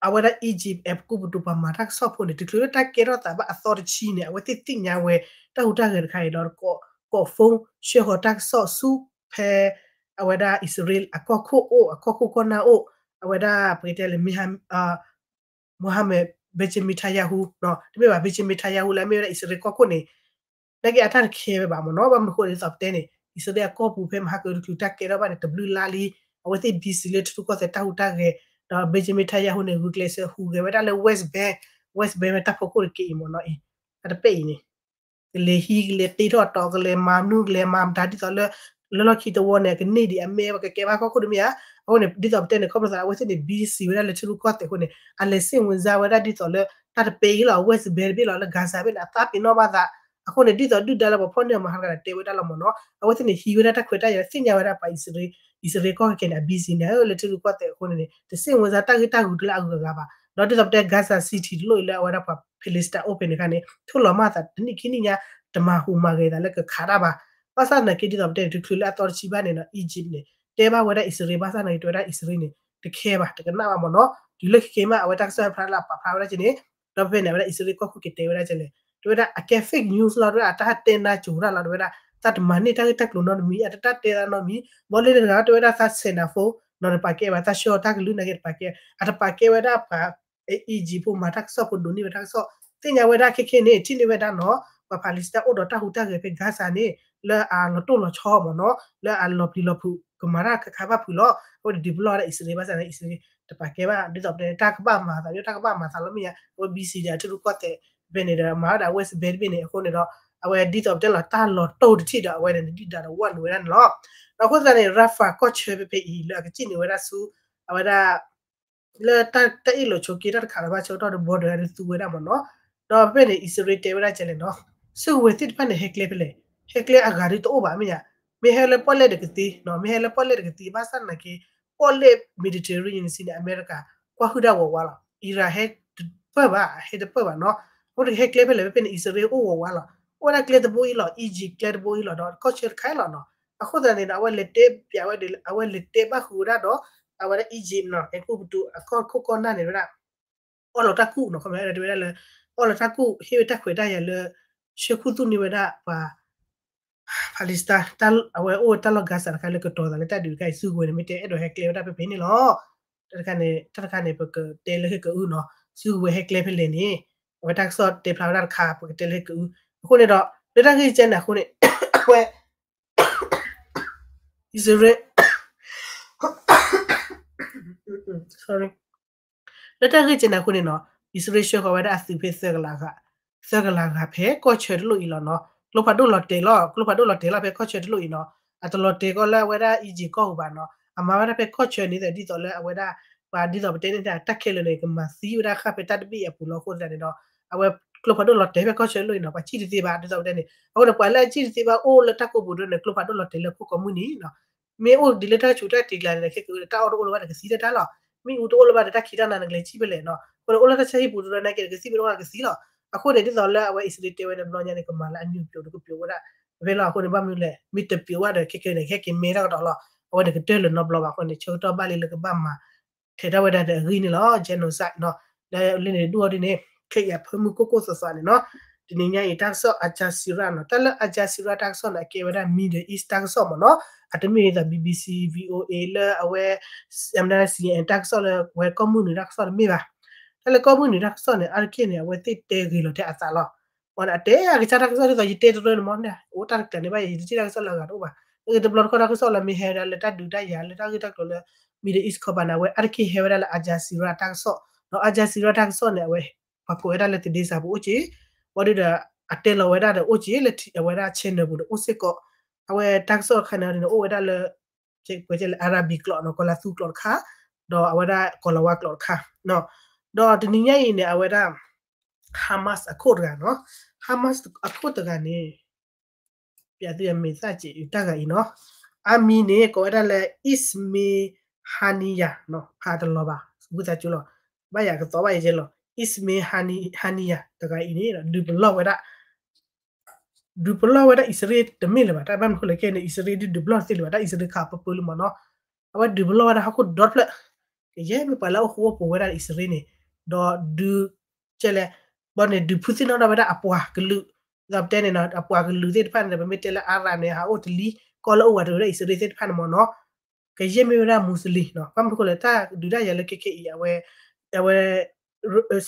အဝဲဒၣ် Egypt အဲၤကူပတူးပှၤမၤတၢ်ကစီၣ်ဖိန့ၣ် တချုးလၢတၢ်ကဲထီၣ်သးဘၣ်အသီတဆံန့ၣ် အဝဲသ့ၣ်သ့ၣ်ညါဝဲ တၢ်ဟူးတၢ်ဂဲၤတခါအံၤဒီး ကိး phone ဆှၢဃီၤတၢ်ကစီၣ်ဆူဖဲ အဝဲဒၣ်အံၣ်စရ့လးအကီၢ်ခိၣ်အိၣ် အကီၢ်ခိၣ်ကီၢ်နၢ်အိၣ် အဝဲဒၣ်ပကတဲလၢ Mohammed Benjamin Netanyahu တမ့ၢ်ဘၣ် Benjamin Netanyahu လၢအမ့ၢ်ဝဲဒၣ်အံၣ်စရ့လးကီၢ်ခိၣ်န့ၣ် နာ်က့အတၢ်တခဲဝဲဘၣ်မ့ၢ်နီၤ ဘၣ်မနုၤအဃိဒ်သိးပတဲန့ၣ် အံၣ်စရ့လးအကီၢ်ပူၤဖဲမဟါကတချုးတၢ်ကဲထီၣ်ဘၣ်န့ၣ် တဘျုးလါလံ အဝဲသ့ၣ် busy လၢထံရူၢ်ကီၢ်သဲးတၢ်ဟူးတၢ်ဂဲၤ ဒီး Benjamin Netanyahu န့ၣ် ဂုာ်ကျဲးစၢးဟူးဂဲၤဝဲဒၣ်လၢ West Bank West Bank ဝဲတၢ်ဖီခိၣ်တက့ၢ်အံၤမ့ၢ်နီၤအံၤ အတပဲၢ်အံၤန့ၣ် ကလဲၤဟံးကလဲၤတ့ထီၣ်တီၤကလဲၤမၤမနုၤ ကလဲၤမၤမတၤဒ်သိးလၢ လၢလီၢ်ခံတဝီန့ၣ် ကန့ၢ်ဒံးအမဲ ပကကဲဘၣ်ကီၢ်ခိၣ်တမ့ၢ်ဧါ. အဃိန့ၣ် ဒ်သိးပတဲန့ၣ် ခီဖျိသးအဝဲသ့ၣ်န့ၣ် busy ဝဲဒၣ်လၢထံရူၢ်ကီၢ်သဲးအဃိန့ၣ် အလဲၤစ့ၣ်ဝင်စါဝဲဒၣ်ဒ်သိးလၢ တၢ်တပဲအံၤလီၤ West Bank တဘ့ၣ်လီၤ လၢ Gaza ဘ့ၣ်န့ၣ် အသးပ့ၤနီၣ်ဘၣ်သး အဃိန့ၣ် ဒ်သိးဒုၣ်ဒါလၢပှၤဖီၣ်န့ၢ်အီၤမၤဟးဂီၤန့ၣ် တဲဝဲဒၣ်လီၤမ့ၢ်နီၤ. အဝဲသ့ၣ်န့ၣ် ဟံးဝဲဒၣ်တၢ်ခွဲးတၢ်ယာ် သ့ၣ်ညါဝဲဒၣ်ပှၤအံၣ်စရ့လး အံၣ်စရ့လးကီၢ်ခဲခဲန့ၣ် အ busy န့ၣ် လၢထံရူၢ်ကီၢ်သဲးအဃိန့ၣ်န့ၣ် တစ့ၣ်ဝင်စါတၢ်ဂ့ၢ်တၢ်ဂုၤတလၢအဂုၤအဂၤဘၣ်. ဒီးဒ်သိးပတဲ Gaza City တလိၣ်အံၤလၢအဝဲဒၣ်ပှၤ Palestine အိၣ်ဖဲန့ၣ်အခါန့ၣ် ထိၣ်လီၤမၢ်သးတနံၣ်ခံနံၣ်ညါ တမၤဟူးမၤဂဲၤသးလၢကခးတၢ်ဘၣ်. ဘၣ်ဆၣ်သနာ်က့ဒ်သိးပတဲန့ၣ် တချုးလၢအသီတဆံဘၣ်န့ၣ်နီၤ Egypt န့ၣ် တဲဘၣ်ဝဲဒၣ်အံၣ်စရ့လး ဘၣ်ဆၣ်သနာ်က့ တဲဝဲဒၣ်အံၣ်စရ့လးန့ၣ် တခဲဘၣ် တကနၣ်ဘၣ်မ့ၢ်နီၤ. တုၤလၢခဲခဲမး အဝဲတၢ်ကစီၣ်ဖျါလၢအပာ်ဖျါဝဲဒၣ်က့န့ၣ် ဒီးဖဲန့ၣ် အဝဲဒၣ်အံၣ်စရ့လးကီၢ်ခိၣ်က့ၤတဲဝဲဒၣ်ကလဲၣ် တဲဝဲဒၣ်အကဲ fake news လီၤ တဲဝဲဒၣ်အတၢ်တဲနါစိၤတၢ်လီၤ တဲဝဲဒၣ် သးတမၤန့ၢ်တၢ်ဂ့ၢ်တၢ်ကျိၤနီတမံၤ အတတၢ်တဲသးနီတမံၤ ဘီလၢတဂၤတဲဝဲဒၣ်သးဆဲးနၤဖိ နီၤတပာ်ကဲဘၣ် သးဆှၢတၢ်ကလုၢ်နာ်က့တပာ်ကဲ အတပာ်ကဲဝဲဒၣ်ပှၤ Egypt ဖိမၤတၢ်ကစီၣ်ဖိဒိးန့ၢ်ဝဲတၢ်ကစီၣ် သ့ၣ်ညါဝဲဒၣ်ခဲခဲန့ၣ် ထံၣ်န့ၢ်ဝဲဒၣ်နီၤ ပှၤ Palestine အိၣ်ဒီးတၢ်ဟူးတၢ်ဂဲၤဖဲ Gaza န့ၣ် လၢအလီၤတိၢ်လီၤဆီမ့ၢ်နီၤ လၢအလီၤပျံၤလီၤဖုး ကမၤတၢ်ခါခါဘၣ်ဖုးလီၤ. အဃိန့ၣ် ဒုးပလီၢ်ဝဲဒၣ်အံၣ်စရ့လး ဘၣ်ဆၣ်သနာ်က့ အံၣ်စရ့လး တပာ်ကဲဘၣ် ဒ်သိးပတဲ တၢ်ကဘၣ်မၤသး တၢ်ကဘၣ်မၤသးလီၤမ့ၢ်ညါ အဝဲ busy ဒီးအထံရူၢ်ကီၢ်သဲး ဖဲန့ၣ်ဒီး မၤဝဲဒၣ် West Bank တဘ့ၣ်န့ၣ် အဃိန့ၣ်ဒီး အဝဲဒ်သိးပတဲလီၤ တၢ်လီၤတိၢ်တထံၣ်ဒီး အဝဲန့ၣ်ဒုၣ်ဒါဒီးဝဲနုာ်ဝဲဒၣ်န့ၣ်လီၤ. ဒီးအဃိသတးန့ၣ် Rafah ကီၢ်ဆၢဖဲဖဲအံၤ လၢအကစံၣ်န့ၢ်ဝဲဒၣ်ဆူ အဝဲဒၣ် လၢတၢ်အ့ၣ်လိာ်ဆိးက့တၢ်တခါလၢဘၣ်ဆၢကတီၢ်ဒီး border ဒီးသူဝဲဒၣ်မ့ၢ်နီၤ. ဒီးဖဲဖဲန့ၣ် အံၣ်စရ့လးတဲဝဲဒၣ်ကလဲၣ်နီၤ စုကဝဲၤသ့ၣ်တဖၣ်န့ၣ် ဟဲကျဲဖဲလဲၣ် ဟဲကျဲအဂၤဒုတအိၣ်ဘၣ်မ့ၢ်ညါ မ့ၢ်ဟဲလၢပီၣ်လဲၣ်တကသ့ မ့ၢ်ဟဲလၢပီၣ်လဲၣ်တကသ့ ဘၣ်ဆၣ်သနာ်က့ ပီၣ်လဲၣ် Mediterranean Sea န့ၣ် အမဲရကၤ ကွၢ်ဟုၣ်တၢ်ဝးဝးလီၤ Iran ဟဲတပၢၢ်ဘၣ် ဟဲတပၢၢ်ဘၣ်နီၤ. အဃိန့ၣ်ဟဲကျဲဖဲလဲၣ် ဖဲဖဲန့ၣ် အံၣ်စရ့လးအိၣ်ဝးဝးလီၤ အိၣ်ဝဲဒၣ်ကျဲတဘိအံၤလီၤ Egypt ကျဲတဘိအံၤလီၤ ဒီးကီၢ်ဆၢတခါအံၤလီၤနီၤ. အဃိသတးန့ၣ်ဒီး အဝဲလဲၤတဲပျးဝဲဒၣ် အဝဲလဲၤတဲဘၣ်ဃုာ်ဝဲဒၣ်ဒီး အဝဲဒၣ် Egypt နီၤ အဲကူပတူး အကီၢ်ခိၣ်ကီၢ်နၢ်န့ၣ်ဝဲဒၣ် အီၣ်လီၤတၢ်ကူၣ်နီၤ ခီမ့ၢ်တဲဝဲဒၣ်လၢ အီၣ်လီၤတၢ်ကူၣ် ဟ့ၣ်ဝဲတၢ်ခွဲးတၢ်ယာ်လၢ ဆှၢခူသူၣ်န့ၢ်ဝဲဒၣ်ပှၤ Palestine အဝဲအိၣ်တၢ်လီၢ် Gaza တခါလၢကတီၤသးလၢတၢ်ဒုးတခါအံၤ စုကဝဲၤန့ၣ် မ့ၢ်တဲအဲၣ်ဒိးဟဲကျဲဝဲဒၣ်ဖဲဖဲန့ၣ်လီၤ. တၢ်တခါန့ၣ် တၢ်တခါန့ၣ် ပကတဲလၢဟ့ၣ်ကအုနီၤ စုကဝဲၤဟဲကျဲဖဲလဲၣ်န့ၣ် အဝဲတၢ်ကစီၣ်တဲဖျါဝဲဒၣ်တခါ ပကတဲလၢဟ့ၣ်ကအု အဃိန့ၣ်ဒီး လၢတၢ်ဂ့ၢ်ကဲန့ၣ်အဃိန့ၣ် အဝဲ အံၣ်စရ့လး လၢတၢ်ဂ့ၢ်ကဲန့ၣ်အဃိန့ၣ်နီၤ အံၣ်စရ့လးဆှၢဃီၤဝဲဒၣ်အသုးဖဲသၢကလးဂၤ သၢကလးဂၤဖဲကီၢ်ဆၢတလိၣ်အံၤလီၤနီၤ. ကျိဖးဒိၣ်လီၤတဲာ်လီၤ ကျိဖးဒိၣ်လီၤတဲာ်လီၤဖဲကီၢ်ဆၢတလိၣ်အံၤနီၤ. အတလီၤတဲာ်ကီးလၢအဝဲဒၣ် Egypt ကီၢ်ပူၤဘၣ်နီၤ. အမၤဝဲဒၣ်ဖဲကီၢ်ဆၢန့ၣ် ဒ်သိးလၢအဝဲဒၣ် ပှၤဒ်သိးပတဲန့ၣ် တၢ်ခဲလၢာ်န့ၣ် ကမၤသံဝဲဒၣ်ဃၣ်ဖဲတၢ်တဘ့ၣ်အပူၤလီၤ. အဃိသတးန့ၣ်ဒီး အဝဲကျိဖးဒိၣ်လီၤတဲာ်ဖဲကီၢ်ဆၢတလိၣ်အံၤနီၤ ပှၤစံၣ်တသ့ဘၣ် ဒ်သိးပတဲန့ၣ်. အဃိန့ၣ် ပှၤလၢအစံၣ်တသ့ဘၣ်အိၣ်လၢတၢ်ကိးပူၤဒ်န့ၣ် ကျိဖးဒိၣ်လီၤတဲာ်လၢခိၣ်ကိးမုၢ်နံၤနီၤ. မ့ၢ်အိၣ်ဒ်လၢတၢ်ဆူးတၢ်တံၤကျါန့ၣ် ခဲကတၢၢ် တၢ်အီၣ်တအိၣ်လၢၤဘၣ်ဒီးကသံတၢ်တၢ်လီၤ. မ့ၣ်အူတအိၣ်လၢၤဘၣ်ဒီးတၢ်ခံးတၢ်နၤနကလဲၤစံၣ်ဖဲလဲၣ်နီၤ. အဃိန့ၣ် အိၣ်လၢတၢ်ဆါဟံၣ်ပူၤတရၢနာ်က့ဒီး ကသံၣ်မ့ၢ်တအိၣ်ဘၣ်ကသံလီၤ. အဃိန့ၣ် ဒ်သိးလၢအဝဲအံၣ်စရ့လးတဲဝဲန့ၣ် ဘျီညါန့ၣ် ကမၤလၢအနုာ်ပျိးဒီးကပျိးဝဲဒၣ် ဖဲလီၤ. အဃိန့ၣ် ဘၣ်မနုၤလဲၣ် မ့ၢ်တပျိးဘၣ်ဒီးခဲကနံၣ်န့ၣ် ဟဲက့ၤမဲထီၣ်ကဒီးလီၤ. အဝဲန့ၣ်ကတၢၢ်လၢၤနီတဘျီဘၣ်အဃိန့ၣ် ဆၢကတီၢ်ဘၣ်လံလၢကဘၣ်မၤ ထဲးထီၣ်ဝဲဒၣ်ဒီးအဂ့ၢ်န့ၣ်လီၤ genocide နီၤ. လၢလၢန့ၣ်ဒိၣ်အီၤဒ်န့ၣ် ခဲအံၤအဖၢမုၢ်ကိၢ်ကိၢ်သွးသွးန့ၣ်နီၤ. တနံၤညါအံၤ တၢ်ကစီၣ် Al Jazeera နီၤ. တၢ်လၢ Al Jazeera တၢ်ကစီၣ်န့ၣ် အကဲဝဲဒၣ် Middle East တၢ်ကစီၣ်မ့ၢ်နီၤ. အတမ့ၢ်ဒ်သိး BBC VOA လၢအဝဲ အမန CNN တၢ်ကစီၣ်လၢဝဲကီၢ်မုၢ်နုာ်တၢ်ကစီၣ်တမ့ၢ်ဘၣ်. တၢ်လၢကီၢ်မုၢ်နုာ်တၢ်ကစီၣ်န့ၣ် အါတက့ၢ်န့ၣ် အဝဲသ့ၣ်တဲဂ့ၤလီၤထဲအသးလီၤ. အတဲအကစၢ်တၢ်ကစီၣ်ဒ်သိးယတဲတရၢန့ၣ်မ့ၢ်န့ၣ် အိၣ်တၢ်တကျးန့ၣ်ဘၣ် ယတထံၣ်တၢ်ကစီၣ်လၢအဂၤတအိၣ်ဘၣ်. တဘျီတခီၣ်တၢ်ကစီၣ်လၢမ့ၢ်ဟဲဝဲဒၣ်လၢတၢ်ဒုးတၢ်ယၤလၢတၢ်ဂ့ၢ်တၢ်ကျိၤလၢ Middle East ခီပၤန့ၣ် အဝဲအါတက့ၢ်ဟဲဝဲဒၣ်လၢ Al Jazeera တၢ်ကစီၣ်, ဒီး Al Jazeera တၢ်ကစီၣ်န့ၣ် အဝဲ ပှၤကိးဝဲဒၣ်လၢ သတင်းစာ ပူၤအိၣ်က့ၤ, ဝံၤဒီး အတဲလီၤဝဲဒၣ်ဒီးအိၣ်က့ၤလၢအဝဲဒၣ် channel ပူၤဒီးအိၣ်စ့ၢ်ကီး, အဝဲတၢ်ကစီၣ်တခါန့ၣ်န့ၣ် အိၣ်ဝဲဒၣ်လၢ ပှဲၤကဲလၢ Arabic ကျိာ်နီၤ ကီၤလၤသူကျိာ်တခါ, ဒီးအဝဲဒၣ်ကီၤလၤဝါကျိာ်တခါ, ဒီးတနံၤညါအံၤန့ၣ် အဝဲဒၣ် Hamas အခိၣ်တဂၤနီၤ, Hamas အခိၣ်တဂၤန့ၣ် ပျးသုအမံၤသၣ်စံးတၢ်ဂၤအံၤနီၤ, အမံၤန့ၣ် ကိးဝဲဒၣ်လၢ Ismail Haniyeh နီၤ, ဖးတလီၤဘၣ်, ဝံသးစူၤလီၤ, ဘၣ်ယၤကသီဘၣ်ယဲလီၤ, Ismail Haniyeh တဂၤအံၤန့ၣ် ဒုးပလီၢ်ဝဲဒၣ် ဒုးပလီၢ်ဝဲဒၣ်အံၣ်စရ့လးတမ့ၢ်လၢၤဘၣ်, တၢ်ဘၣ်မနုၤဃိလဲၣ်ခဲအံၤန့ၣ် အံၣ်စရ့လးဒုးဒုးပလီၢ်တသ့လၢၤဘၣ်, တၢ်အံၣ်စရ့လးခးပၢပၢလံမ့ၢ်နီၤ, အဝဲဒုးပလီၢ်ဝဲဒၣ်ဟီၣ်ခိၣ်ဒီဖျၢၣ်, ကယဲၢ်မ့ၢ်ပှၤလၢအအိၣ်ဃူအိၣ်ဖိးဝဲဒၣ်အံၣ်စရ့လးန့ၣ်, ဒီးဒုး ကဲလဲၣ်, ဘီန့ၣ် ဒုးဖုသ့ၣ်နီၣ်ထီၣ်ဝဲဒၣ်အပှၤကလုာ်, ဒီးပတဲန့ၣ်နီၤ အပှၤကလုာ်သ့ၣ်တဖၣ်န့ၣ် ပမ့ၢ်တဲလၢအါရၤန့ၣ် ဟးအိၣ်တလံ ကီၢ်လၢအိၣ်ဝးတရံးဝဲဒၣ်အံၣ်စရ့လးသ့ၣ်တဖၣ်န့ၣ်မ့ၢ်နီၤ, ကယဲၢ်မ့ၢ်ဝဲဒၣ် Muslim နီၤ, ဘၣ်မနုၤဃိလဲၣ် တၢ်ဒုးတၢ်ယၤလၢခဲခဲအံၤ အဝဲ အဝဲ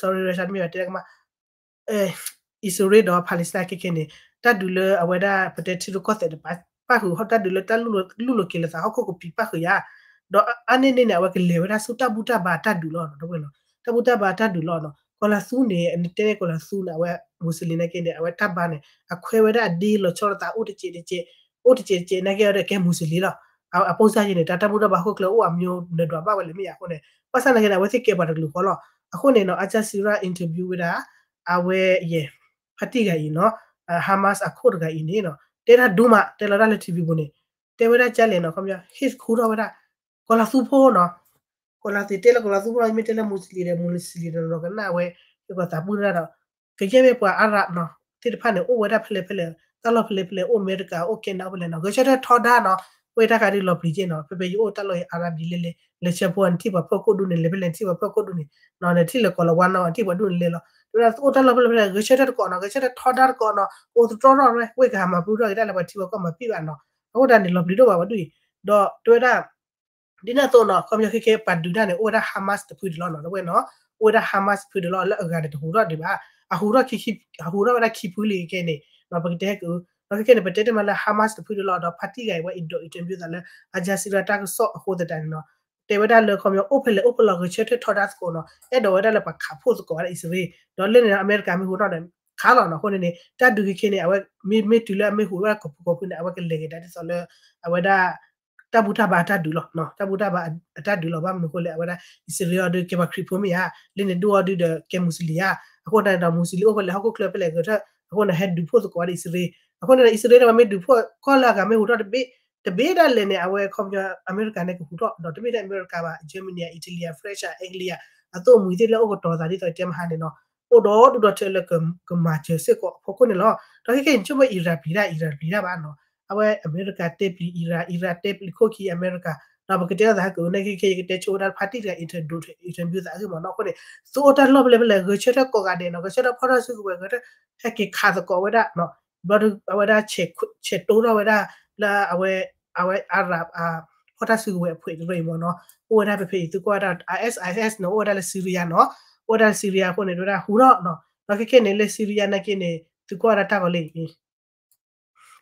sorry Russia တမ့ၢ်ဘၣ်တဲကမၣ် အံၣ်စရ့လးဒီး Palestine ခဲခဲန့ၣ် တၢ်ဒုးလၢအဝဲဒၣ်ပတဲထံရူၢ်ကီၢ်သဲးတပာ်ဃုာ် တၢ်ဒုးလၢတၢ်လူၢ်လိာ်က့ၤလိာ်သးဟီၣ်ခိၣ်ကပံာ်ပာ်ဃုာ်ယၤ, ဒီးအါန့ၢ်န့ၣ်န့ၣ် အဝဲကလဲၤဝဲဒၣ်ဆူတၢ်ဘူၣ်တၢ်ဘါတၢ်ဒုးလီၤနီၤ, တၢ်ဘူၣ်တၢ်ဘါတၢ်ဒုးလီၤနီၤ, ကီၤလၤသူန့ၣ် နတဲန့ၣ်ကီၤလၤသူန့ၣ် အဝဲ Muslim န့ၣ်က့န့ၣ် အဝဲတၢ်ဘါန့ၣ် အခွဲးဝဲဒၣ်အဒ့လီၤဆီလိာ်သးအိၣ်တစဲးတစဲး အိၣ်တစဲးတစဲးနာ်က့ဒီးကဲမူစလံလီၤ. အပိၢ်စၢ်ယံၤန့ၣ် တၢ်တၢ်ဘူၣ်တၢ်ဘါဟီၣ်ခိၣ်ချၢအိၣ်အမျိုးနွယ်ဒွးဘၣ်ဝဲလၢမ့ၢ်ယၤအဃိန့ၣ် ဘၣ်ဆၣ်နာ်က့န့ၣ် အဝဲသ့ၣ်ကဲပှၤတကလုာ်ဃီလီၤ. အဃိန့ၣ်နီၤ Al Jazeera interview ဝဲဒၣ် အဝဲယဲ ဖါတံၢ်တဂၤအံၤနီၤ Hamas အခိၣ်တဂၤအံၤန့ၣ်နီၤ တဲတၢ်ဒိၣ်မး တဲလီၤတၢ်လၢ ထံၣ်ဝံၤပူၤန့ၣ် တဲဝဲဒၣ်ကလဲၣ်နီၤ ခီပညီ ဟ့ၣ်ခူထီၣ်ဝဲဒၣ် ကီၤလၤသူဖိနီၤ ကီၤလၤသူ တဲလၢကီၤလၤသူဖိနီၤ မ့ၢ်တဲလၢမူစလံဒီး မူစလံဒီးနီၤ ကနၣ်ဝဲ ယကီၢ်သးပှၢ်တၢ်ဒီး ကယဲၢ်မ့ၢ်ပှၤအါရးနီၤ သ့ၣ်တဖၣ်န့ၣ် အိၣ်ဝဲဒၣ်ဖဲလဲၣ်ဖဲလဲၣ် တၢ်လီၢ်ဖဲလဲၣ်ဖဲလဲၣ် အိၣ်အမဲရကၤ အိၣ်ကဲနၤ အိၣ်ဖဲလဲၣ်နီၤ ဂဲၤဆၢထၢၣ်ထီဒါနီၤ ဝဲတၢ်ခါဒ်လီၤပျံၤက့နီၤ ဖဲဖဲယအိၣ်တၢ်လီၢ်အံၤ အါရးဘျံၤလဲၣ်လဲၣ် လဲၤဆၢဖိနထံၣ်ပှၤဖီခိၣ်ဒူၣ်န့ၣ် လဲၤဖဲလဲၣ်နထံၣ်ပှၤဖီခိၣ်ဒူၣ်န့ၣ် နထံၣ်လၢကီၤလၤဝါနီၤ နထံၣ်ပှၤဒူၣ်န့ၣ်လဲၣ်လီၤ တဲဝဲဒၣ်အိၣ်တၢ်လီၢ်ဖဲလဲၣ်ဖဲလဲၣ် ဂဲၤဆၢထၢၣ်တကိးနီၤ ဂဲၤဆၢထၢၣ်ထီဒါတကိးနီၤ အိၣ်သတြီထီၣ်ဝဲ ဝဲကဟးမၤပူထီၣ်က့ၤတၢ်လၢပှၤထံပှၤကီၢ်မၤပံာ်ဘၣ်နီၤ အဃိဒၣ်န့ၣ် လီၤပျံၤဒိၣ်ဘၣ်ပှၤဒူၣ်အံၤ ဒီးတဲဝဲဒၣ် ဒ်န့ၣ်အသိးနီၤ ခီပညီခဲခဲပှၤဒုးတၢ်န့ၣ် အိၣ်ဝဲဒၣ် Hamas တဖုဒံးလီၤနီၤ တဝဲနီၤ အိၣ်ဝဲဒၣ် Hamas တဖုဒံးလီၤ လၢအဂၤန့ၣ်တဟူးထီၣ်ဒံးဘၣ် အဟူးထီၣ် ဟူးထီၣ်ဝဲဒၣ်ခံဖုလံခဲန့ၣ် ပကတဲကဒီးခဲခဲန့ၣ် ပတဲတ့ၢ်မးလၢ Hamas တဖုဒံးလီၤ ဒီးဖါတံၢ်တဂၤအံၤဝဲ အံၤဒီး interview သးလၢ Al Jazeera တၢ်ကစီၣ်အဃိသတးန့ၣ်နီၤ တဲဝဲဒၣ်လၢခီပညီ အိၣ်ဖဲလဲၣ်အိၣ်ဖဲလဲၣ် ဂဲၤဆၢထၢၣ်ထီဒါသကိးနီၤ အဲၣ်ဒိးဝဲဒၣ်လၢပှၤခးဖှိၣ်သကိးဝဲဒၣ်အံၣ်စရ့လး ဒီးလၢန့ၣ် အမဲရကၤမ့ၢ်ဟူးထီၣ်န့ၣ် ခးလီၤနီၤ အဃိန့ၣ်န့ၣ် တၢ်ဒုးခဲခဲန့ၣ် အဝဲမ့ၢ်မ့ၢ်တုၤလၢအမ့ၢ်ဟူးဝဲဒၣ်ကီၢ်ပူၤကီၢ်ပူၤန့ၣ် အဝဲကလဲၤကဒါဒ်သိးလၢ အဝဲဒၣ် တၢ်ဘူၣ်တၢ်ဘါအတၢ်ဒုးလီၤ တၢ်ဘူၣ်တၢ်ဘါအတၢ်ဒုးလီၤ ဘၣ်မနုၤအဃိလဲၣ် အဝဲဒၣ် အံၣ်စရ့လးအီၤဒုးကဲပှၤခရံာ်ဖိမ့ၢ်ဧါ လၢန့ၣ်ဒိၣ်အီၤဒုးဒီးကဲမူစလံဧါ အဃိန့ၣ်ဒီး မူစလံအိၣ်ဖဲလဲၣ်ဟီၣ်ခိၣ်ချၢဖဲလဲၣ်ဂဲၤထၢၣ် အဃိန့ၣ် ဟဲဒုးဖှိၣ်သကိးဝဲဒၣ်အံၣ်စရ့လး အဃိန့ၣ်ဒီး အံၣ်စရ့လးမ့ၢ်ဒုးဖှိၣ်ကီၢ်လၢအဂၤမ့ၢ်ဟူးထီၣ်တဘ့ၣ် တဘ့ၣ်ဒၣ်လဲာ်န့ၣ် အဝဲခီပညီ အမဲရကၤန့ၣ်ကဟူးထီၣ် ဒီးတမ့ၢ်ထဲအမဲရကၤဘၣ် Germany အံၣ်တလံယၤ French အံၣ်တလံယၤ အသိၣ်မှံၤသ့ၣ်လၢအိၣ်ကတီၤသးဒ်သိးတဲမဟါန့ၣ်နီၤ အိၣ်ဒီးဒူၣ်ဒီးထၢလၢကမၤစၢၤစ့ၢ်ကီးအဖီခိၣ်န့ၣ်လီၤ ဒီးခဲခဲန့ၣ် ဆိကမိၣ် Iran ပျံၤတၢ် Iran ပျံၤတၢ်ဘၣ်နီၤ အဝဲအမဲရကၤတဲပျံၤ Iran Iran တဲပျံၤခိၣ်ခံအမဲရကၤ ဒီးပကတဲအသးဟဲက့ၤန့ၣ် ခဲခဲ ယကတဲဆိဝဲဒၣ်ဖါတံၢ်တဂၤ interview သးအဂ့ၢ်မ့ၢ်နီၤ အဃိန့ၣ် သုအိၣ်တၢ်လီၢ်ဖဲလဲၣ်ဖဲလဲၣ် ဂဲၤဆၢထၢၣ်ကိးဂၤဒဲးနီၤ ဂဲၤဆၢထၢၣ်ဖီၣ်တၢ်စုကဝဲၤ ဂဲၤဆၢထၢၣ်ဟဲက့ၤခးသကိးဝဲဒၣ် ဘျီဒုး အဝဲဒၣ် ဆဲးတိထီၣ်ဝဲဒၣ် လၢအဝဲ အဝဲ Arab ဖီၣ်တၢ်စုကဝဲၤအဖှဲးတရၢအံၤမ့ၢ်နီၤ အိၣ်ဝဲဒၣ်ဖဲဖဲအံၤ သုကွၢ်ဝဲဒၣ် ISIS န့ၣ် အိၣ်ဝဲဒၣ်လၢ Syria နီၤ အိၣ်ဝဲဒၣ်လၢ Syria အဃိန့ၣ် တဲဝဲဒၣ်ဟူးထီၣ်နီၤ ဒီးခဲခဲန့ၣ်လၢ Syria နာ်က့န့ၣ် သုကွၢ်ဝဲဒၣ်တၢ်ဂီၤလံ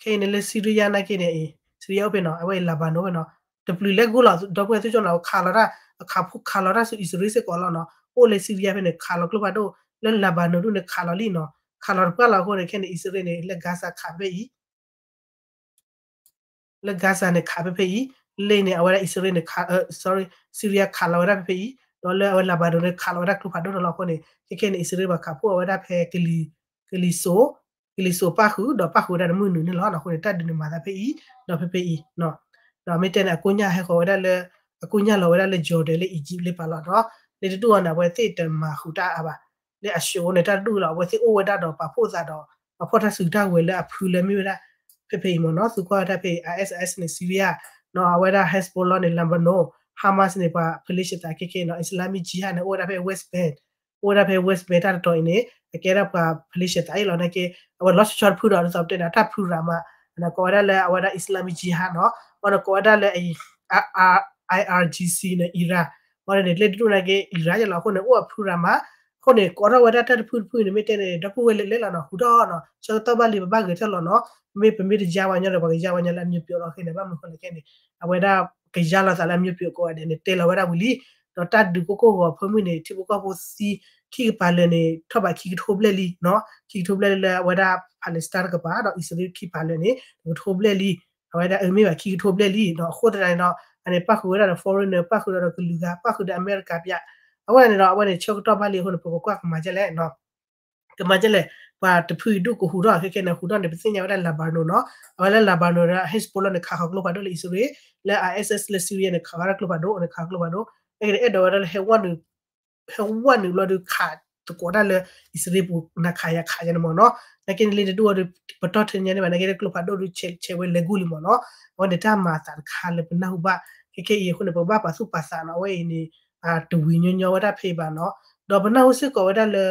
ခဲအံၤန့ၣ်လၢ Syria နာ်က့န့ၣ်အံၤ Syria အိၣ်ဖဲနီၤ အဝဲအံၤ Lebanon ဖဲနီၤ တပျုၤလဲၤဂိၢ်လီၤ ဒီပုၢ်ဝဲၢ်သ့ၣ်ကၠိနီၤ ခးလီၤတၢ် အခးဖှိၣ်ခးလီၤတၢ်ဆူအံၣ်စရ့လးစ့ၢ်ကီးလီၤနီၤ အိၣ်လၢ Syria ဖဲန့ၣ် ခးလီၤကျိဖးဒိၣ် လၢ Lebanon ဒူၣ်န့ၣ် ခးလီၤလံနီၤ ခးလီၤတပှၢ်လီၤအဃိန့ၣ် ခဲန့ၣ် အံၣ်စရ့လးန့ၣ် လၢ Gaza ခးဖဲအံၤ လၢ Gaza န့ၣ် ခးဖဲဖဲအံၤ လၢန့ၣ် အဝဲဒၣ်အံၣ်စရ့လးန့ၣ် ခး sorry Syria ခးလီၤဝဲဒၣ်ဖဲဖဲအံၤ ဒီးလၢအဝဲ Lebanon န့ၣ် ခးလီၤဝဲဒၣ်ကျိဖးဒိၣ်န့ၣ်လီၤအဃိန့ၣ် ခဲခဲန့ၣ် အံၣ်စရ့လး ပှၤခးဖှိၣ်အဝဲဒၣ်ဖဲ ကလံၤစိး ကလံၤစိးပၣ်ဃုာ် ဒီးပၣ်ဃုာ်ဝဲဒၣ်တမုၢ်နုာ်န့ၣ်လီၤ. အဃိန့ၣ် တၢ်ဒုးန့ၣ်မၤသးဖဲအံၤ ဒီးဖဲဖဲအံၤ ဒီးမ့ၢ်တဲန့ၣ် အကိညၢ်ဟဲဃီၤဝဲဒၣ်လၢ အကိညၢ်လီၤဝဲဒၣ်လၢ Jordan လၢ Egypt လၢပာ်လီၤဒီး လၢတဒူၣ်အီၤန့ၣ် အဝဲသ့ၣ်တမၤဃုာ်တၢ်အါဘၣ် လၢအၡိန့ၣ် တၢ်တဒူၣ်လီၤ အဝဲသ့ၣ်အိၣ်ဝဲဒၣ်ဒီးပာ်ဖှိၣ်သးဒီး ပာ်ဖှိၣ်တၢ်စုကဝဲၤလၢအဖုလၢမ့ၢ်ဝဲဒၣ် ဖဲဖဲအံၤမ့ၢ်နီၤ သုကွၢ်ဝဲဒၣ်ဖဲ ISIS န့ၣ် Syria နီၤ အဝဲဒၣ် Hezbollah န့ၣ် Lebanon Hamas န့ၣ် ပှၤ Palestine သးကဲကဲနီၤ Islamic Jihad န့ၣ် အိၣ်ဝဲဒၣ်ဖဲ West Bank အိၣ်ဝဲဒၣ်ဖဲ West Bank တၢ်တတီၤအံၤန့ၣ် အကဲဒၣ်ပှၤ Palestine သးအံၤလီၤ နာ်က့ အဝဲလီၤဆီဆီတဖုဒီး ဒ်သိးပတဲန့ၣ် အတၢ်ဖုရၤမး ကိးဝဲဒၣ်လၢအဝဲဒၣ် Islamic Jihad နီၤ အဝဲန့ၣ်ကိးဝဲဒၣ်လၢ IRGC န့ၣ် Iran အဝဲန့ၣ် လၢတဒူၣ်နာ်က့ Iran ယလီၤ အဃိန့ၣ် အိၣ်အဖုရၤမး အဃိန့ၣ် ကိးထီၣ်ဝဲဒၣ်တၢ်တဖုတဖုန့ၣ် မ့ၢ်တဲန့ၣ် ဒီပုၢ်ဝဲၢ်လၢလဲၣ်လီၤနီၤ ဟူးထီၣ်နီၤ ဆၢကတီၢ်ဘၣ်လံ ပဘၣ်ဂဲၤထၢၣ်လီၤနီၤ မ့ၢ်ပမ့ၢ်တယါဝဲညီဒီး ပှၤကယါဝဲညီလၢအမျိုးပြုတ်လီၤ ခဲန့ၣ် ဘၣ်မနုၤအဃိလဲၣ်ခဲန့ၣ် အဝဲဒၣ်ကယါလီၤသးလၢအမျိုးပြုတ်ကိးဂၤဒဲးန့ၣ် တဲလီၤဝဲဒၣ်ဝံၤလံ ဒီးတၢ်ဒုးကိၢ်ကိၢ်ဂီၤဖၢမုၢ်န့ၣ် ထံဖိကီၢ်ဖိသံ ခံကပၤလၢာ်န့ၣ် ထီၣ်ဘးခံကထိဘျဲၣ်လံနီၤ ခံကထိဘျဲၣ်လံလၢအဝဲဒၣ် Palestine တကပၤ ဒီးအံၣ်စရ့လးခံကပၤလၢာ်န့ၣ် တကထိဘျဲၣ်လံ အဝဲဒၣ်အမ့ၢ်ဘၣ်ခံကထိဘျဲၣ်လံနီၤ အဃိသတးန့ၣ်ဒီး အန့ၣ်ပၣ်ဃုာ်ဝဲဒၣ်ဒီး foreigner ပၣ်ဃုာ်ဒီးကလုာ်ဂၤ ပၣ်ဃုာ်ဒီးအမဲရကၤပၠး အဝဲန့ၣ်ဒီး အဝဲန့ၣ်ဆၢကတီၢ်ဘၣ်လံအဃိန့ၣ် ပကကွၢ်ကမၤကဲလဲၣ်နီၤ ကမၤကဲလဲၣ် ပှၤတဖုအံၤဒူၣ်ကဟူးထီၣ် ခဲခဲန့ၣ် ဟူးထီၣ်န့ၣ် ပသ့ၣ်ညါဝဲဒၣ် Lebanon နီၤ အဝဲလၢ Lebanon ဒီး Hezbollah န့ၣ် ခးဃီၤကျိဖးဒိၣ်လၢအံၣ်စရ့လး လၢ ISIS လၢ Syria န့ၣ် ခးဃီၤတၢ်ကျိဖးဒိၣ်န့ၣ် ခးကျိဖးဒိၣ် ခဲခဲန့ၣ် အဲၣ်ဒိးဝဲဒၣ်လၢ ဟဲဝဲနုာ်ဘျီဒုးခးသကိးတၢ်လၢ အံၣ်စရ့လးပူၤ နၤခးယၤခးယၤန့ၣ်မ့ၢ်နီၤ နာ်က့န့ၣ်လၢတဒူၣ်အီၤဒီး ပတီၢ်ထဲညါန့ၣ်ဘၣ် နာ်က့လၢကျိဖးဒိၣ်ဒုး ဆဲးဝဲလဲၤဂူၢ်လံမ့ၢ်နီၤ အဝဲန့ၣ်တၢ်မၤအသးတခါလၢပနၢ်ဟူဘၣ် ခဲခဲအံၤအဃိန့ၣ် ပကဘၣ်ပာ်သူၣ်ပာ်သးနီၤ အဝဲအံၤန့ၣ် တဝံၤညီညီဝဲဒၣ်ဖဲအံၤဘၣ်နီၤ ဒီးပနၢ်ဟူစ့ၢ်ကီးဝဲဒၣ်လၢ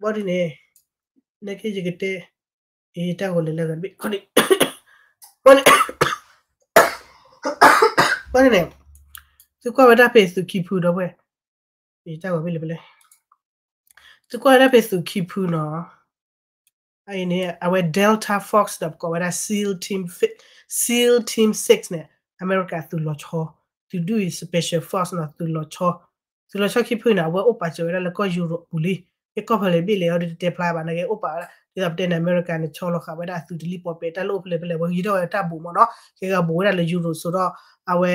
ဘၣ်ဒ်န့ၣ် နာ်က့ယကတဲ အတၢ်ဂီၤလၢလၢဂၤတဘ့ၣ် ဘၣ်ဒ်န့ၣ် သုကွၢ်ဝဲဒၣ်ဖဲသုးခံဖုဒီးဝဲ တၢ်ဂီၤဘ့ၣ်လၢပလဲ သုကွၢ်ဝဲဒၣ်ဖဲသုးခံဖုနီၤ အအံၤန့ၣ် အဝဲ Delta Force ဒီးပကိးဝဲဒၣ် SEAL Team SEAL Team six န့ၣ် အမဲရကၤသုးလီၤဆီ သုးဒူၣ်အံၤ Special Force နီၤ သုးလီၤဆီ သုးလီၤဆီခံဖုန့ၣ် အဝဲအိၣ်ပာ်စၢၤဝဲဒၣ်လၢကီၢ်ယူရိးပူၤလံ ကဲကီၢ်ဖဲလဲၣ်ဘ့ၣ်လဲၣ်အီၤဒီးတတဲဖျါဘၣ် နာ်က့အိၣ်ပာ်ဝဲဒၣ် ဒ်သိးပတဲန့ၣ် အမဲရကၤန့ၣ် ဆီလီၤဃာ်ဝဲဒၣ်အသုးတလံၢ်ပီးပဲး တၢ်လၢအိၣ်ဖဲလဲၣ်ဖဲလဲၣ် အဝဲယံၤထီၣ်ဝဲတၢ်ဘူးမ့ၢ်နီၤ, ကဲကဘိးဝဲဒၣ်လၢ Europe ဆိဒီး အဝဲ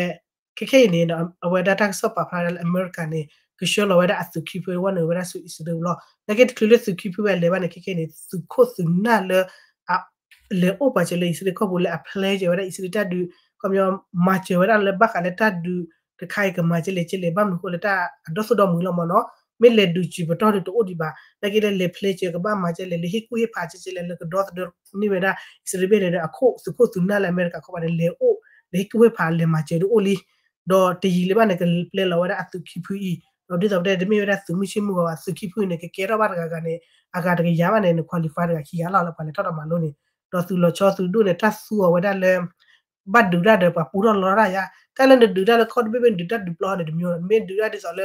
ခဲခဲအံၤန့ၣ် အဝဲဒၣ်တၢ်ကစီၣ်ပာ်ဖျါဒၣ်လၢအမဲရကၤန့ၣ် ကဆှၢလီၤဝဲဒၣ်အသုးခံဖုဝဲနုာ်ဝဲဒၣ်ဆူအံၣ်စရ့လးလီၤ. နာ်က့တချုးလၢသုးခံဖုဝဲအလဲၤဘၣ်န့ၣ် ခဲခဲန့ၣ် သုးခိၣ်သုးနၢ်လၢ လဲၤအိၣ်ပာ်စၢၤလၢအံၣ်စရ့လးကီၢ်ပူၤလၢအ pledge ဝဲဒၣ်အံၣ်စရ့လးတၢ်ဒုး ခီပညီ မၤစၢၤဝဲဒၣ်လၢဘၣ်ဃးလၢတၢ်ဒုးတခါအံၤကမၤကဲလဲၣ်ကဲလဲၣ် ဘၣ်မနုၤအဃိလၢတၢ်အဒီသူၣ်ဒီမုၢ်လီၤမ့ၢ်နီၤ, မ့ၢ်လဲၤဒုးစံာ်ပတီၢ်ဒုးတအိၣ်ဒံးဘၣ် နာ်က့လၢလဲၤ pledge ကဘၣ်မၤကဲလဲၣ် လဲၤဟ့ၣ်ကူၣ်ဟ့ၣ်ဖးကဲလဲၣ် လၢကဒီသဒၢန့ၢ်ဝဲဒၣ်အံၣ်စရ့လးဘ့ၣ်န့ၣ်ဒီး အခိၣ်သုးခိၣ်သုးနၢ်လၢအမဲရကၤခီပၤန့ၣ် လဲၤအိၣ် လဲၤဟ့ၣ်ကူၣ်ဟ့ၣ်ဖးလဲၤမၤစၢၤဒုးအိၣ်လံ ဒီးတယံာ်လၢၤဘၣ်န့ၣ် ကပျဲလီၤဝဲဒၣ်အသုးခံဖုအံၤ ဒီးဒ်သိးပတဲတမ့ၢ်ဝဲဒၣ်သုးမုၢ်ဆ့ၣ်မုၢ်ဂီၤဘၣ် သုးခံဖုန့ၣ် ကကဲထီၣ်ဘၣ်တဂၤဂၤန့ၣ် အဂၤတကယၤဘၣ်န့ၣ် န qualify တဂၤခံဂၤလီၤ လၢပှၤလဲၤထီၣ်ဒီးမၤလိန့ၣ်, ဒီးသုးလီၤဆီသုးဒိၣ်န့ၣ် တၢ်သူအီၤဝဲဒၣ်လၢ ဘၣ်ဒုးတၢ်ဒီးပှၤပူထီၣ်လီတၢ်ယါ, တၢ်လၢနဒုးတၢ်လၢခီၣ်တဘ့ၣ်ဘ့ၣ် နဒုးတၢ်ဒုးပျီန့ၣ်တမံၤ, မ့ၢ်ဒုးတၢ်ဒ်သိးလၢ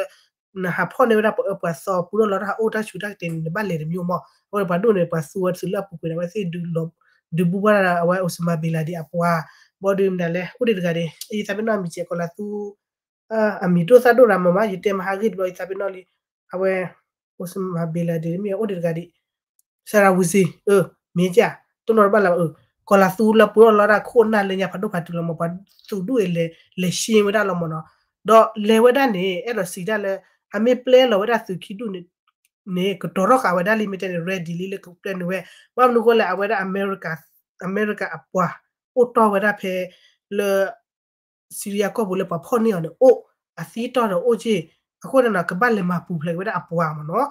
နဟးဖီၣ်န့ၢ်ဝဲဒၣ်ပှၤအၢပှၤသီ ပူထီၣ်လီတၢ်ဟးအိၣ်တၢ်ဆူးတၢ်ကတဲာ်န့ၣ် နဘၣ်လဲၤတမံၤမး, အဃိန့ၣ်ပှၤဒိၣ်န့ၣ် ပှၤသူဝဲသုးလၢအပူၤကွံာ်န့ၣ် အဝဲသ့ၣ်ဒုး ဒုးဘူးဘၣ်ဒၣ်အဝဲ Osama bin Laden အပှၤ, ဘီဒုးမနုၤလဲၣ် အိၣ်ဒံးတဂၤဒံး ယသးပ့ၤနီၣ်အမံၤစဲးကီးလၢသူ အမံၤဒိၣ်သၣ်ဒိၣ်ရၤမးမး ယတဲမဟါဂ့ၢ်တဘျီ ယသးပ့ၤနီၣ်လံ, အဝဲ Osama bin Laden မ့ၢ်အိၣ်ဒံးတဂၤဒံး Sarah Winstead မ့ၢ်က တိၢ်နီၣ်တဘၣ်လၢ ကီၤလၤသူလၢပှၤအိၣ်လီတၢ်ခိၣ်နၢ်လၢညါဖးဒိၣ်ဖးတုၤလီၤမး ပှၤသူဒိၣ်အံၤလဲၤ လဲၤရှင်းဝဲဒၣ်လီၤမးနီၤ, ဒီးလဲၤဝဲဒၣ်န့ၣ် အဲၣ်ဒိးစံးတၢ်လၢ အမ့ၢ်ပျဲလီၤဝဲဒၣ်သုးခံဒုၣ်န့ၣ် န့ၣ် ကတီၤထီၣ်ဃာ်ဝဲဒၣ်လံ မ့ၢ်တဲန့ၣ် ready လံလၢကပျဲနုာ်ဝဲ, ဘၣ်မနုၤအဃိလဲၣ် အဝဲဒၣ် အမဲရကၤအပှၤ အိၣ်တီၢ်ဝဲဒၣ်ဖဲ လၢ Syria ကီၢ်ပူၤလၢပှၤဖီၣ်န့ၢ်အီၤန့ၣ် အိၣ် အသံတီၢ်ဒီးအိၣ်က့ၢ်, အဃိန့ၣ်နီၤ ကဘၣ်လဲၤမၤပူၤဖျဲးက့ၤဝဲဒၣ်အပှၤမးနီၤ,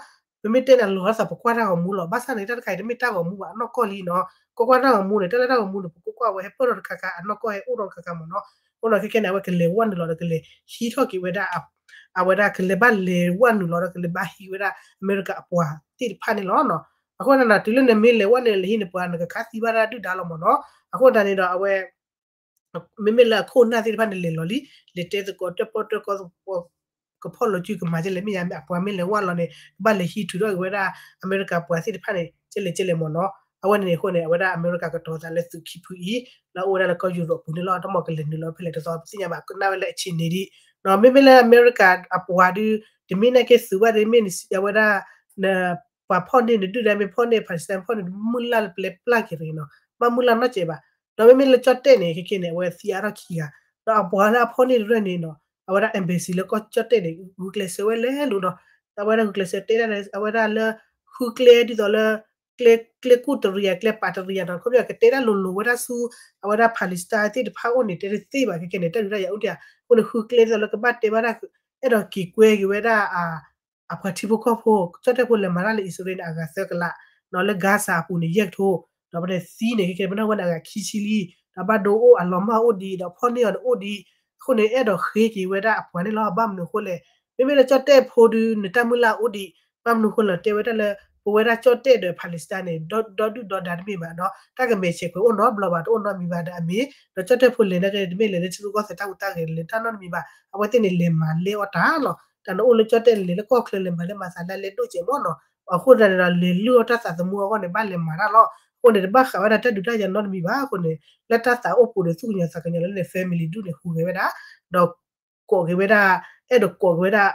ပမ့ၢ်တဲန့ၣ် အလီၤဂာ်သးပကွၢ်တၢ်ဂီၤမူလီၤ, ဘၣ်ဆၣ်န့ၣ် တၢ်တခါအံၤတမ့ၢ်တၢ်ဂီၤမူဘၣ် အနီၢ်ကီၢ်လံနီၤ, ကွၢ်ကွၢ်တၢ်ဂီၤမူန့ၣ် တၢ်လၢတၢ်ဂီၤမူန့ၣ် ပကွၢ်ကွၢ်ဝဲဟဲပၢၢ်ထီၣ်တခါခါ အနီၢ်ကီၢ်ဟဲအိၣ်ထီၣ်တခါခါအနီၢ်ကီၢ်ဟဲအိၣ်ထီၣ်တခါခါမးနီၤ, အဃိန့ၣ် ခဲခဲန့ၣ် အဝဲကလဲၤဝဲနုာ်လီၤဒီးကလဲၤဟံးထီၣ်က့ၤဝဲဒၣ် အဝဲဒၣ်ကလဲၤဘၣ်လဲၤဝဲနုာ်လီၤဒီးကလဲၤဘၣ်ဟံးဝဲဒၣ် အမဲရကၤအပှၤသ့ၣ်တဖၣ်န့ၣ်လီၤ. အဃိန့ၣ်နီၤ တုၤလၢနမ့ၢ်လဲၤဝဲနုာ်လဲၤဟံးန့ၢ်ပှၤ နကခါသံဘၣ်တၢ်ဒုၣ်ဒါလီၤမးနီၤ, အဃိသတးန့ၣ်ဒီးအဝဲ မ့မ့ၢ်လၢအခိၣ်နၢ်သ့ၣ်တဖၣ်န့ၣ်လဲၤလီၤလံ, လဲၤတဲသကိးတၢၣ်ပီၣ်တၢၣ်ကီ ကဖီၣ်လိာ်စုကမၤကဲလဲၣ် မ့ၢ်ယါမ့ၢ်အပှၤမ့ၢ်လဲၤဝဲလီၤန့ၣ် ကဘၣ်လဲၤဟံးထုးထီၣ်က့ၤဝဲဒၣ် အမဲရကၤပှၤသ့ၣ်တဖၣ်န့ၣ် ကဲလဲၣ်ကဲလဲၣ်မးနီၤ, အဝဲန့ၣ်အဃိန့ၣ် အဝဲဒၣ်အမဲရကၤကတီၤသးလၢသုးခံဖုအံၤ လၢအအိၣ်ဝဲဒၣ်လၢကီၢ်ယူရိးပူၤန့ၣ်လီၤ. တၢ်မ့ၢ်ကလဲၤနုာ်လီၤဖဲလဲၣ်တသီပသ့ၣ်ညါဘၣ် ကနၣ်ဝဲလၢအဆံးန့ၣ်ဒံး, မ့မ့ၢ်လၢအမဲရကၤအပှၤဒုး တမ့ၢ်နာ်က့သုးဘၣ်ဒ်မ့ၢ်န့ၣ် အဝဲဒၣ် ပှၤဖီၣ်န့ၢ်နဒုၣ်ဒါမ့ၢ်ဖီၣ်န့ၢ် Palestine ဖီၣ်န့ၢ် မုၢ်လၢ်လၢပျဲပျၢ်က့ၤတဂ့ၤနီၤ, ဘၣ်မုၢ်လၢ်နီတစဲးဘၣ်, ဒီးမ့မ့ၢ်လၢကၠီၣ်တဲၣ်န့ၣ် ခဲခဲန့ၣ် အဝဲသံအါထီၣ်ခံဂၤ, ဒီးအပှၤလၢအဖီၣ်န့ၢ်တရၢၢ်န့ၣ်နီၤ အဝဲဒၣ် embassy လၢကီၢ်ကၠီၣ်တဲၣ်န့ၣ် ဂုာ်ကျဲးစၢးဝဲလဲၤလိၤနီၤ, အဝဲဒၣ်ဂုာ်ကျဲးစၢးတဲဒၣ်လၢ အဝဲဒၣ်လၢ ဃုကျဲဒ်သိးလၢ ကျဲ ကျဲကူၣ်တရံးယၤ ကျဲပာ်တရံးယၤနီၤ ခီပညီကတဲဒၣ်လိၤလိၤဝဲဒၣ်ဆူ အဝဲဒၣ်Palestineသ့ၣ်တဖၣ်အိၣ်န့ၣ် တဲတသ့ဘၣ် ခဲခဲန့ၣ် တၢ်ဒုးတၢ်ယၤအိၣ်ဒံးဧါ, အဃိန့ၣ် ဃုကျဲဒ်သိးလၢကဘၣ်တဲဘၣ်တၢ် အဲၣ်ဒိးက့ၤကွဲက့ၤဝဲဒၣ် အပှၤထံဖိကီၢ်ဖိ ကၠီၣ်တဲၣ်ဖိလဲၤမၤတၢ်လၢအံၣ်စရ့လးန့ၣ် အဂၤသၢကလးနီၤ လၢ Gaza အပူၤန့ၣ် ယဲၢ်ကထိ ဒီးပတဲသံန့ၣ် ခဲခဲန့ၣ် ပနၢ်ဝဲန့ၣ် အဂၤခံဆံလံ, ဒီးဘၣ်ဒိအိၣ်အလီၤမၢ်အိၣ်ဒံး ဒီးဖီၣ်န့ၢ်အီၤန့ၣ်အိၣ်ဒံး, အဃိန့ၣ် အဲၣ်ဒိးဃ့က့ၤဝဲဒၣ်အပှၤန့ၣ်လီၤ. ဘၣ်မနုၤအဃိလဲၣ်, မ့မ့ၢ်လၢကၠီၣ်တဲၣ်ဖိဒုး နတၢ်မုၢ်လၢ်အိၣ်ဒံး, ဘၣ်မနုၤအဃိလဲၣ် တဲဝဲဒၣ်လၢ ပဝဲဒၣ်ကၠီၣ်တဲၣ်ဒီး Palestine န့ၣ် ဒီဒုၣ်ဒီဒါတမ့ၢ်ဘၣ်ဒီး တၢ်ကမဲာ်ဆဲးခွဲးအိၣ်နီတဘျီဘၣ် တအိၣ်နီတမံၤဘၣ်ဒီးအမ့ၢ် ဒီးကၠီၣ်တဲၣ်ဖိလဲၤနာ်က့ တမ့ၢ်လဲၤလၢထံရူၢ်ကီၢ်သဲးတၢ်ဟူးတၢ်ဂဲၤလဲၤတၢ်နီတမံၤဘၣ်, အဝဲသ့ၣ်န့ၣ် လဲၤမၤလဲအီၣ်တၢ်လီၤ. တၢ်နအိၣ်လၢကၠီၣ်တဲၣ်န့ၣ် လဲၤလၢကီၢ်ချၢလဲၤမၤလဲမၤသးလၢအလဲဒိၣ်စဲးမ့ၢ်နီၤ, အဃိသတးန့ၣ်ဒီး လဲၤလုၢ်အီၣ်တၢ်သးသမူအဂီၢ်န့ၣ် ဘၣ်လဲၤမၤတၢ်လီၤ. အဃိန့ၣ် တဘၣ်ဃးဝဲဒၣ်တၢ်ဒုးတၢ်ယၤနီတမံၤဘၣ်. အဃိန့ၣ် လၢတၢ်သးအိၣ်ပူၤဒီး သူၣ်ကညီၤသးကညီၤလၢန့ၣ် family ဒူၣ်န့ၣ် ဟူးဂဲၤဝဲဒၣ် ဒီး ကိးက့ၤဝဲဒၣ် အဲၣ်ဒိးကိးက့ၤဝဲဒၣ်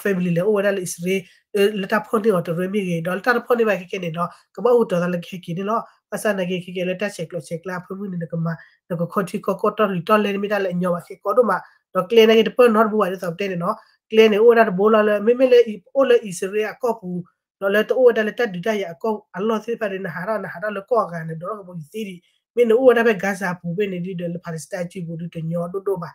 family လဲၤအိၣ်ဝဲဒၣ်လၢအံၣ်စရ့လး လၢတၢ်ဖီၣ်န့ၢ်အီၤတရၢမ့ၢ်ဂ့ၤ ဒီးလၢတၢ်တဖီၣ်န့ၢ်ဘၣ်ခဲခဲန့ၣ်ဒီး ကဘၣ်အိၣ်ကတီၤသးလၢကဟဲက့ၤန့ၣ်လီၤ. ဘၣ်ဆၣ်နာ်က့ ခဲကဲလၢတၢ်ဆဲးကျိးဆဲးကျၢအဖၢမုၢ်န့ၣ် နကမၤ နကခီထံခီကီၢ်တီၢ်လံၤတီၢ်လဲၢ်န့ၣ် မ့ၢ်တၢ်လၢအညီဘၣ် ခဲကီဒိၣ်မး, ဒီးကျဲနာ်က့တပၢၢ်နီတဘိဘၣ် ဒ်သိးပတဲန့ၣ်နီၤ, ကျဲန့ၣ် အိၣ်ဝဲဒၣ်တဘိလီၤလၢ မ့မ့ၢ်လၢအိၣ်လၢအံၣ်စရ့လးအကီၢ်ပူၤ ဒီးလၢတအိၣ်ဝဲဒၣ်လၢတၢ်ဒုးတၢ်ယၤအလီၢ်သ့ၣ်တဖၣ်ဒီး နဟးထီၣ် နဟးထီၣ်လၢကီၢ်အဂၤန့ၣ် ဒိးထီၣ်ကဘီယူၤသ့ဒံး, မ့ၢ်နအိၣ်ဝဲဒၣ်ဖဲ Gaza ပူၤဖဲန့ၣ်ဒုးဒီး လၢ Palestine အစုပူၤဒုးတညီဒိၣ်ဒိၣ်ဘၣ်,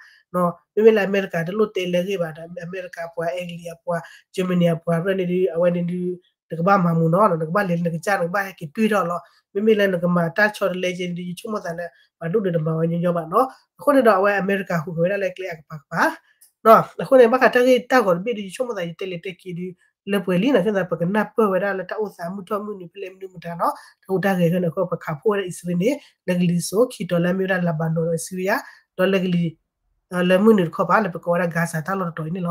မ့မ့ၢ်လၢအမဲရကၤတလိၣ်တဲလၢအဂ့ၢ်ဘၣ်ဒီး အမဲရကၤအပှၤ အဲကလံးအပှၤ Germany အပှၤရဲၣ်န့ၣ်ဒုး အဝဲန့ၣ်ဒုး နကဘၣ်မၤမူနီၤ နကဘၣ်လဲၤလၢနကစၢ် နကဘၣ်ဟဲက့ၤတွံၢ်ထီၣ်လီၤ. မ့မ့ၢ်လၢနကမၤတၢ်ဆီတလဲက့ၤန့ၣ်ဒုး ယဆိကမိၣ်သးလၢ ပှၤဒိၣ်ဒုးတမၤဝဲညီညီဘၣ်နီၤ. အဃိန့ၣ်ဒီး အဝဲအမဲရကၤဟူးဂဲၤဝဲဒၣ်လၢကျဲအကပၤကပၤ အဃိန့ၣ် ဘၣ်ဃးတၢ်ဂ့ၢ်တၢ်ဂီၤတဘ့ၣ်ဒီး ယဆိကမိၣ်သး ယတဲလဲၤတဲက့ၤဒုး လၢပှဲၤလံနီၤ, ဆိကမိၣ်သး ပကနၢ်ပၢၢ်ဝဲဒၣ်လၢတၢ်အိၣ်သးမုၢ်ထီၣ်မုၢ်နုာ်ဖဲလဲၣ်မနုၤမတၤနီၤ, တၢ်ဟူးတၢ်ဂဲၤခဲန့ၣ် အဃိပှၤခးဖှိၣ်ဝဲဒၣ်အံၣ်စရ့လးန့ၣ် လၢကလံၤစိးခံတီၤလၢအမ့ၢ်ဝဲဒၣ် Lebanon ဒီး Syria ဒီးလၢကလံၤ လၢမုၢ်နုာ်တခီပၤ လၢပကိးဝဲဒၣ် Gaza တၢ်လီၢ်တတီၤအံၤန့ၣ်လီၤ.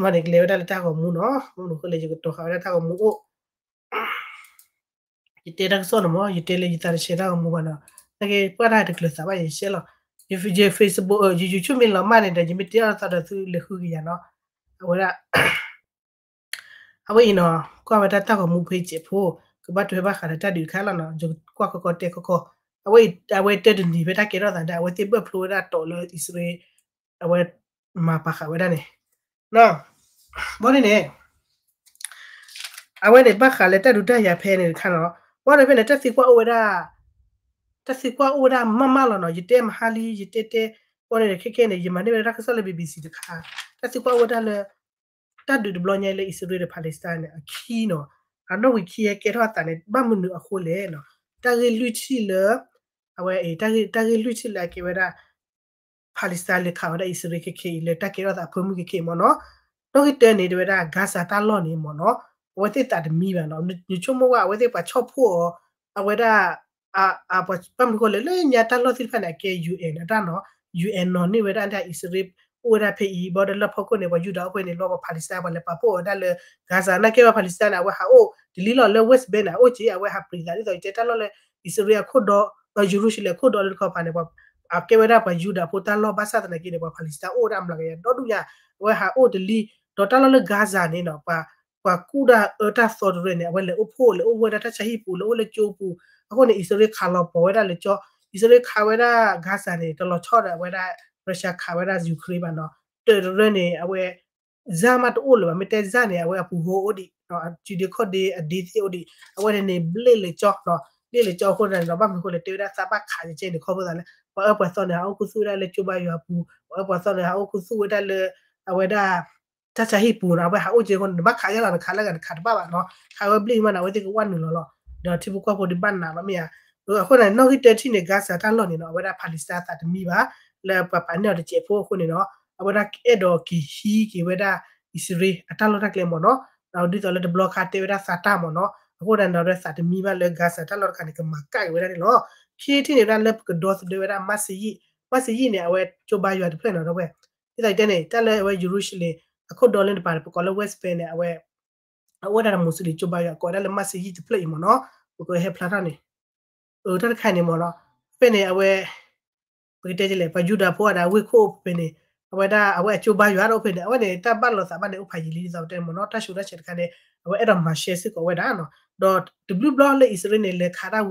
မ့ၢ်န့ၣ်ကလဲၤဝဲဒၣ်လၢတၢ်ဂီၤမူနီၤ, မ့ၢ်န့ၣ်ဃိလၢယကတီၤဃာ်ဝဲဒၣ်တၢ်ဂီၤမူအိၣ် ယတဲတၢ်ကစီၣ်န့ၣ်မ့ၢ် ယတဲလၢယသးတဆဲးတၢ်ဂီၤမူဘၣ်နီၤ, နာ်က့ပှၤတၢ်တကျၢၤသးဘၣ်ယရှဲလီၤ, ယ Facebook ယ YouTube မ့ၢ်လီၤမၢ်န့ၣ်ဒီး ယမ့ၢ်တဲအီၤသီဒီးသုလဲၤဃုကယၤနီၤ, အဝဲဒၣ် အဝဲအံၤနီၤ ကွၢ်ဝဲဒၣ်တၢ်ဂီၤမူဖဲအံၤစဲးဖိ, က ကဘၣ်ထွဲဘၣ်ဃးဒီးတၢ်ဒုးတခါလီၤနီၤ, ယကွၢ်ကီကီတဲကီကီ, အဝဲအံၤ အဝဲတၢတနံၤဖဲတၢ်ကဲထီၣ်သးဒၣ် အဝဲသ့ၣ်ဘၢၣ်ဖျိဝဲဒၣ်တီၤလၢအံၣ်စရ့လး အဝဲမၤပာ်ဃာ်ဝဲဒၣ်န့ၣ် ဘီန့ၣ်န့ၣ် အဝဲန့ၣ်ဘၣ်ဃးလၢတၢ်ဒုးတၢ်ယၤဖဲန့ၣ်တခါနီၤ, ဘီန့ၣ်ဖဲန့ၣ် တၢ်သံကွၢ်အိၣ်ဝဲဒၣ် တၢ်သံကွၢ်အိၣ်ဝဲဒၣ်မးမးလီၤနီၤ, ယတဲမဟါလံ ယတဲတဲ, ဘီန့ၣ်ခဲခဲန့ၣ် ယမၤန့ၢ်ဝဲဒၣ်တၢ်ကစီၣ်လၢ ဘီဘီၣ်စံၣ် တခါ, တၢ်သံကွၢ်အိၣ်ဝဲဒၣ်လၢ တၢ်ဒုးတဘျီညါလၢအံၣ်စရ့လးဒီး Palestine န့ၣ် အခံနီၤ, အနီၣ်ဂံၢ်ခံဟဲကဲထီၣ်အသးန့ၣ် ဘၣ်မနုၤအဃိလဲၣ်နီၤ, တၢ်ဂ့ၢ်လွံၢ်ထံၣ်လၢ အဝဲအံၤ တၢ်ဂ့ၢ်လွံၢ်ထံၣ်လၢအကဲဝဲဒၣ် Palestine လဲၤခးဝဲဒၣ်အံၣ်စရ့လးခဲခဲအံၤ လၢတၢ်ကဲထီၣ်သးအဖၢမုၢ်ခဲခဲမ့ၢ်နီၤ, နီၣ်ဂံၢ်တၢန့ၣ် တဲဝဲဒၣ် Gaza တၢ်လီၢ်န့ၣ်မ့ၢ်နီၤ, အဝဲသ့ၣ်သးတမံဘၣ်နီၤ, နဆိကမိၣ်ဝဲအဝဲသ့ၣ်ပှၤဆီၣ်ဖှိၣ်အီၤ အဝဲဒၣ် ဘၣ်မနုၤအဃိလဲၣ် လၢညါတၢ်လီၢ်သ့ၣ်တဖၣ်န့ၣ် အကဲ UN အတၢ်နီၤ, UN နီၤန့ၢ်ဝဲဒၣ်အံၣ်စရ့လး အိၣ်ဝဲဒၣ်ဖဲအံၤ ဘီဒီးလၢဖီခိၣ်န့ၣ် ပှၤယူဒၤအိၣ်ဖဲန့ၣ် လီၤပှၤ Palestine ပှၤလဲၤပာ်ဖှိၣ်ဝဲဒၣ်လၢ Gaza နာ်က့ဘၣ် Palestine န့ၣ် အဝဲဟးအိၣ်တလံလီၤ လၢ West Bank န့ၣ် အအိၣ်က့ အဝဲဟးပြံးသးဒ်သိးယတဲတၢ်လီၢ်လၢ အံၣ်စရ့လးအခိၣ်ဒီ ဒီးယရူၤၡလ့ၣ်အခိၣ်ဒီလၢတခီပၤန့ၣ် အကဲဝဲဒၣ်ပှၤယူဒၤဖိတၢ်လီၢ်ဘၣ်ဆၣ်သနာ်က့န့ၣ် ပှၤ Palestine အိၣ်ဝဲဒၣ်အမျးကယၤဒီဒူၣ်ညါ, အဝဲဟးအိၣ်တလံ, ဒီးတၢ်လီၢ်လၢ Gaza န့ၣ်နီၤ ပှၤ ပှၤကူၣ်တၢ်အၢတၢ်သီတရၢန့ၣ် အဝဲလဲၤအိၣ်ဖှိၣ် လဲၤအိၣ်ဝဲဒၣ်တၢ်ဆါဟံၣ်ပူၤ လဲၤအိၣ်လၢကၠိပူၤ, အဃိန့ၣ် အံၣ်စရ့လးခးလီၤပီၤဝဲဒၣ်လၢကၠီ, အံၣ်စရ့လးခးဝဲဒၣ် Gaza န့ၣ် တလီၤဆီဒီးအဝဲဒၣ် Russia ခးဝဲဒၣ် Ukraine ဘၣ်နီၤ, တၢ်တရၢန့ၣ် အဝဲ စၢ်မးတအိၣ်လၢၤဘၣ် မ့ၢ်တဲစၢ်န့ၣ် အဝဲအပူၤဟိအိၣ်ဒံး, အစုဒ့ခီၣ်ဒ့အဒ့သ့ၣ်အိၣ်ဒံး, အဝဲန့ၣ်န့ၣ် ဘျ့ၣ်လဲၤကၠီ, ဘျ့ၣ်လဲၤကၠီအဃိန့ၣ်ဒီး ဘၣ်မနုၤအဃိလဲၣ် တဲဝဲဒၣ်သးဘၣ်ခးကဲန့ၣ် ခီဖျိသးလၢ ပှၤအၢပှၤသီန့ၣ် ဟးအိၣ်ခူသူၣ်ဝဲဒၣ်လၢကၠိဘါယွၤအပူၤ, ပှၤအၢပှၤသီန့ၣ် ဟးအိၣ်ခူသူၣ်ဝဲဒၣ်လၢ အဝဲဒၣ် တၢ်ဆါဟံၣ်ပူၤနီၤ, အဝဲဟးအိၣ်ကဲအဃိန့ၣ် နဘၣ်ခးယါလီၤ နခးလၢဂၤနခးတဘၣ်ဘၣ်နီၤ, ခးဝဲဘျ့ၣ်မးန့ၣ် အဝဲသ့ၣ်ကဝဲနုာ်လီၤလီၤ, ဒီးထံဖိကီၢ်ဖိဒုးဘၣ်နးလီၤမ့ၢ်ဧါ, အဃိန့ၣ် နီၣ်ဂံၢ်တၢထံၣ်န့ၣ် Gaza တၢ်လီၢ်န့ၣ်နီၤ အဝဲဒၣ် Palestine သးတမံဘၣ်, လၢပှၤပာ်န့ၢ်အီၤတစဲးဖိအဃိန့ၣ်နီၤ, အဝဲဒၣ်အဲၣ်ဒိးက့ၤဟံးက့ၤဝဲဒၣ် အံၣ်စရ့လးအတၢ်လီၢ်တၢ်ကျဲမ့ၢ်နီၤ, ဒ်သိးလၢတဘျီခါတဲဝဲဒၣ်သးတၢ်မ့ၢ်နီၤ, အဃိန့ၣ်ဒီးသးတမံဘၣ်လၢ Gaza တၢ်လီၢ်တခါန့ၣ် ကမၤကၣ်က့ၤဝဲဒၣ်န့ၣ်လီၤ, ခံထံၣ်န့ၣ်ဝဲဒၣ်လၢပကဒီသဒၢဝဲဒၣ် မးစယံၣ်, မးစယံၣ်န့ၣ် အဝဲကၠိဘါယွၤတဖျၢၣ်နီၤ ဒီပုၢ်ဝဲၢ်, ဒ်သိးတဲန့ၣ် တၢ်လၢအဝဲယရူၤၡလ့ၣ် အခိၣ်ဒီလၢတပၤန့ၣ် ပကိးလၢ West Bank န့ၣ် အဝဲ အအိၣ်ဝဲဒၣ်ဒီး Muslim ကၠိဘါယွၤ ကိးဝဲဒၣ်လၢ မးစယံၣ် တဖျၢၣ်အံၤမ့ၢ်နီၤ, ပကဟဲဖျါထီၣ်န့ၣ်, တၢ်တခါန့ၣ်မ့ၢ်နီၤ, ဖဲန့ၣ် အဝဲ ပကတဲလဲၣ် ပှၤယူဒၤဖိအဒၣ်ဝ့ၢ်ခိၣ်ဖဲန့ၣ်, အဝဲဒၣ် အဝဲအကၠိဘါယွၤတအိၣ်ဖဲန့ၣ် အဝဲန့ၣ် တၢ်ဘၣ်လိာ်သးဘၣ်န့ၣ် အိၣ်ဖးယံာ်လံဒ်သိးပတဲမ့ၢ်နီၤ, တၢ်ဆူးတၢ်ဆါတခါန့ၣ် အဝဲအဲၣ်ဒိးမၤရှဲစ့ၢ်ကီးဝဲဒၣ်နီၤ, ဒီးတဘျုးဘျီလၢအံၣ်စရ့လးန့ၣ် လဲၤခးတၢ်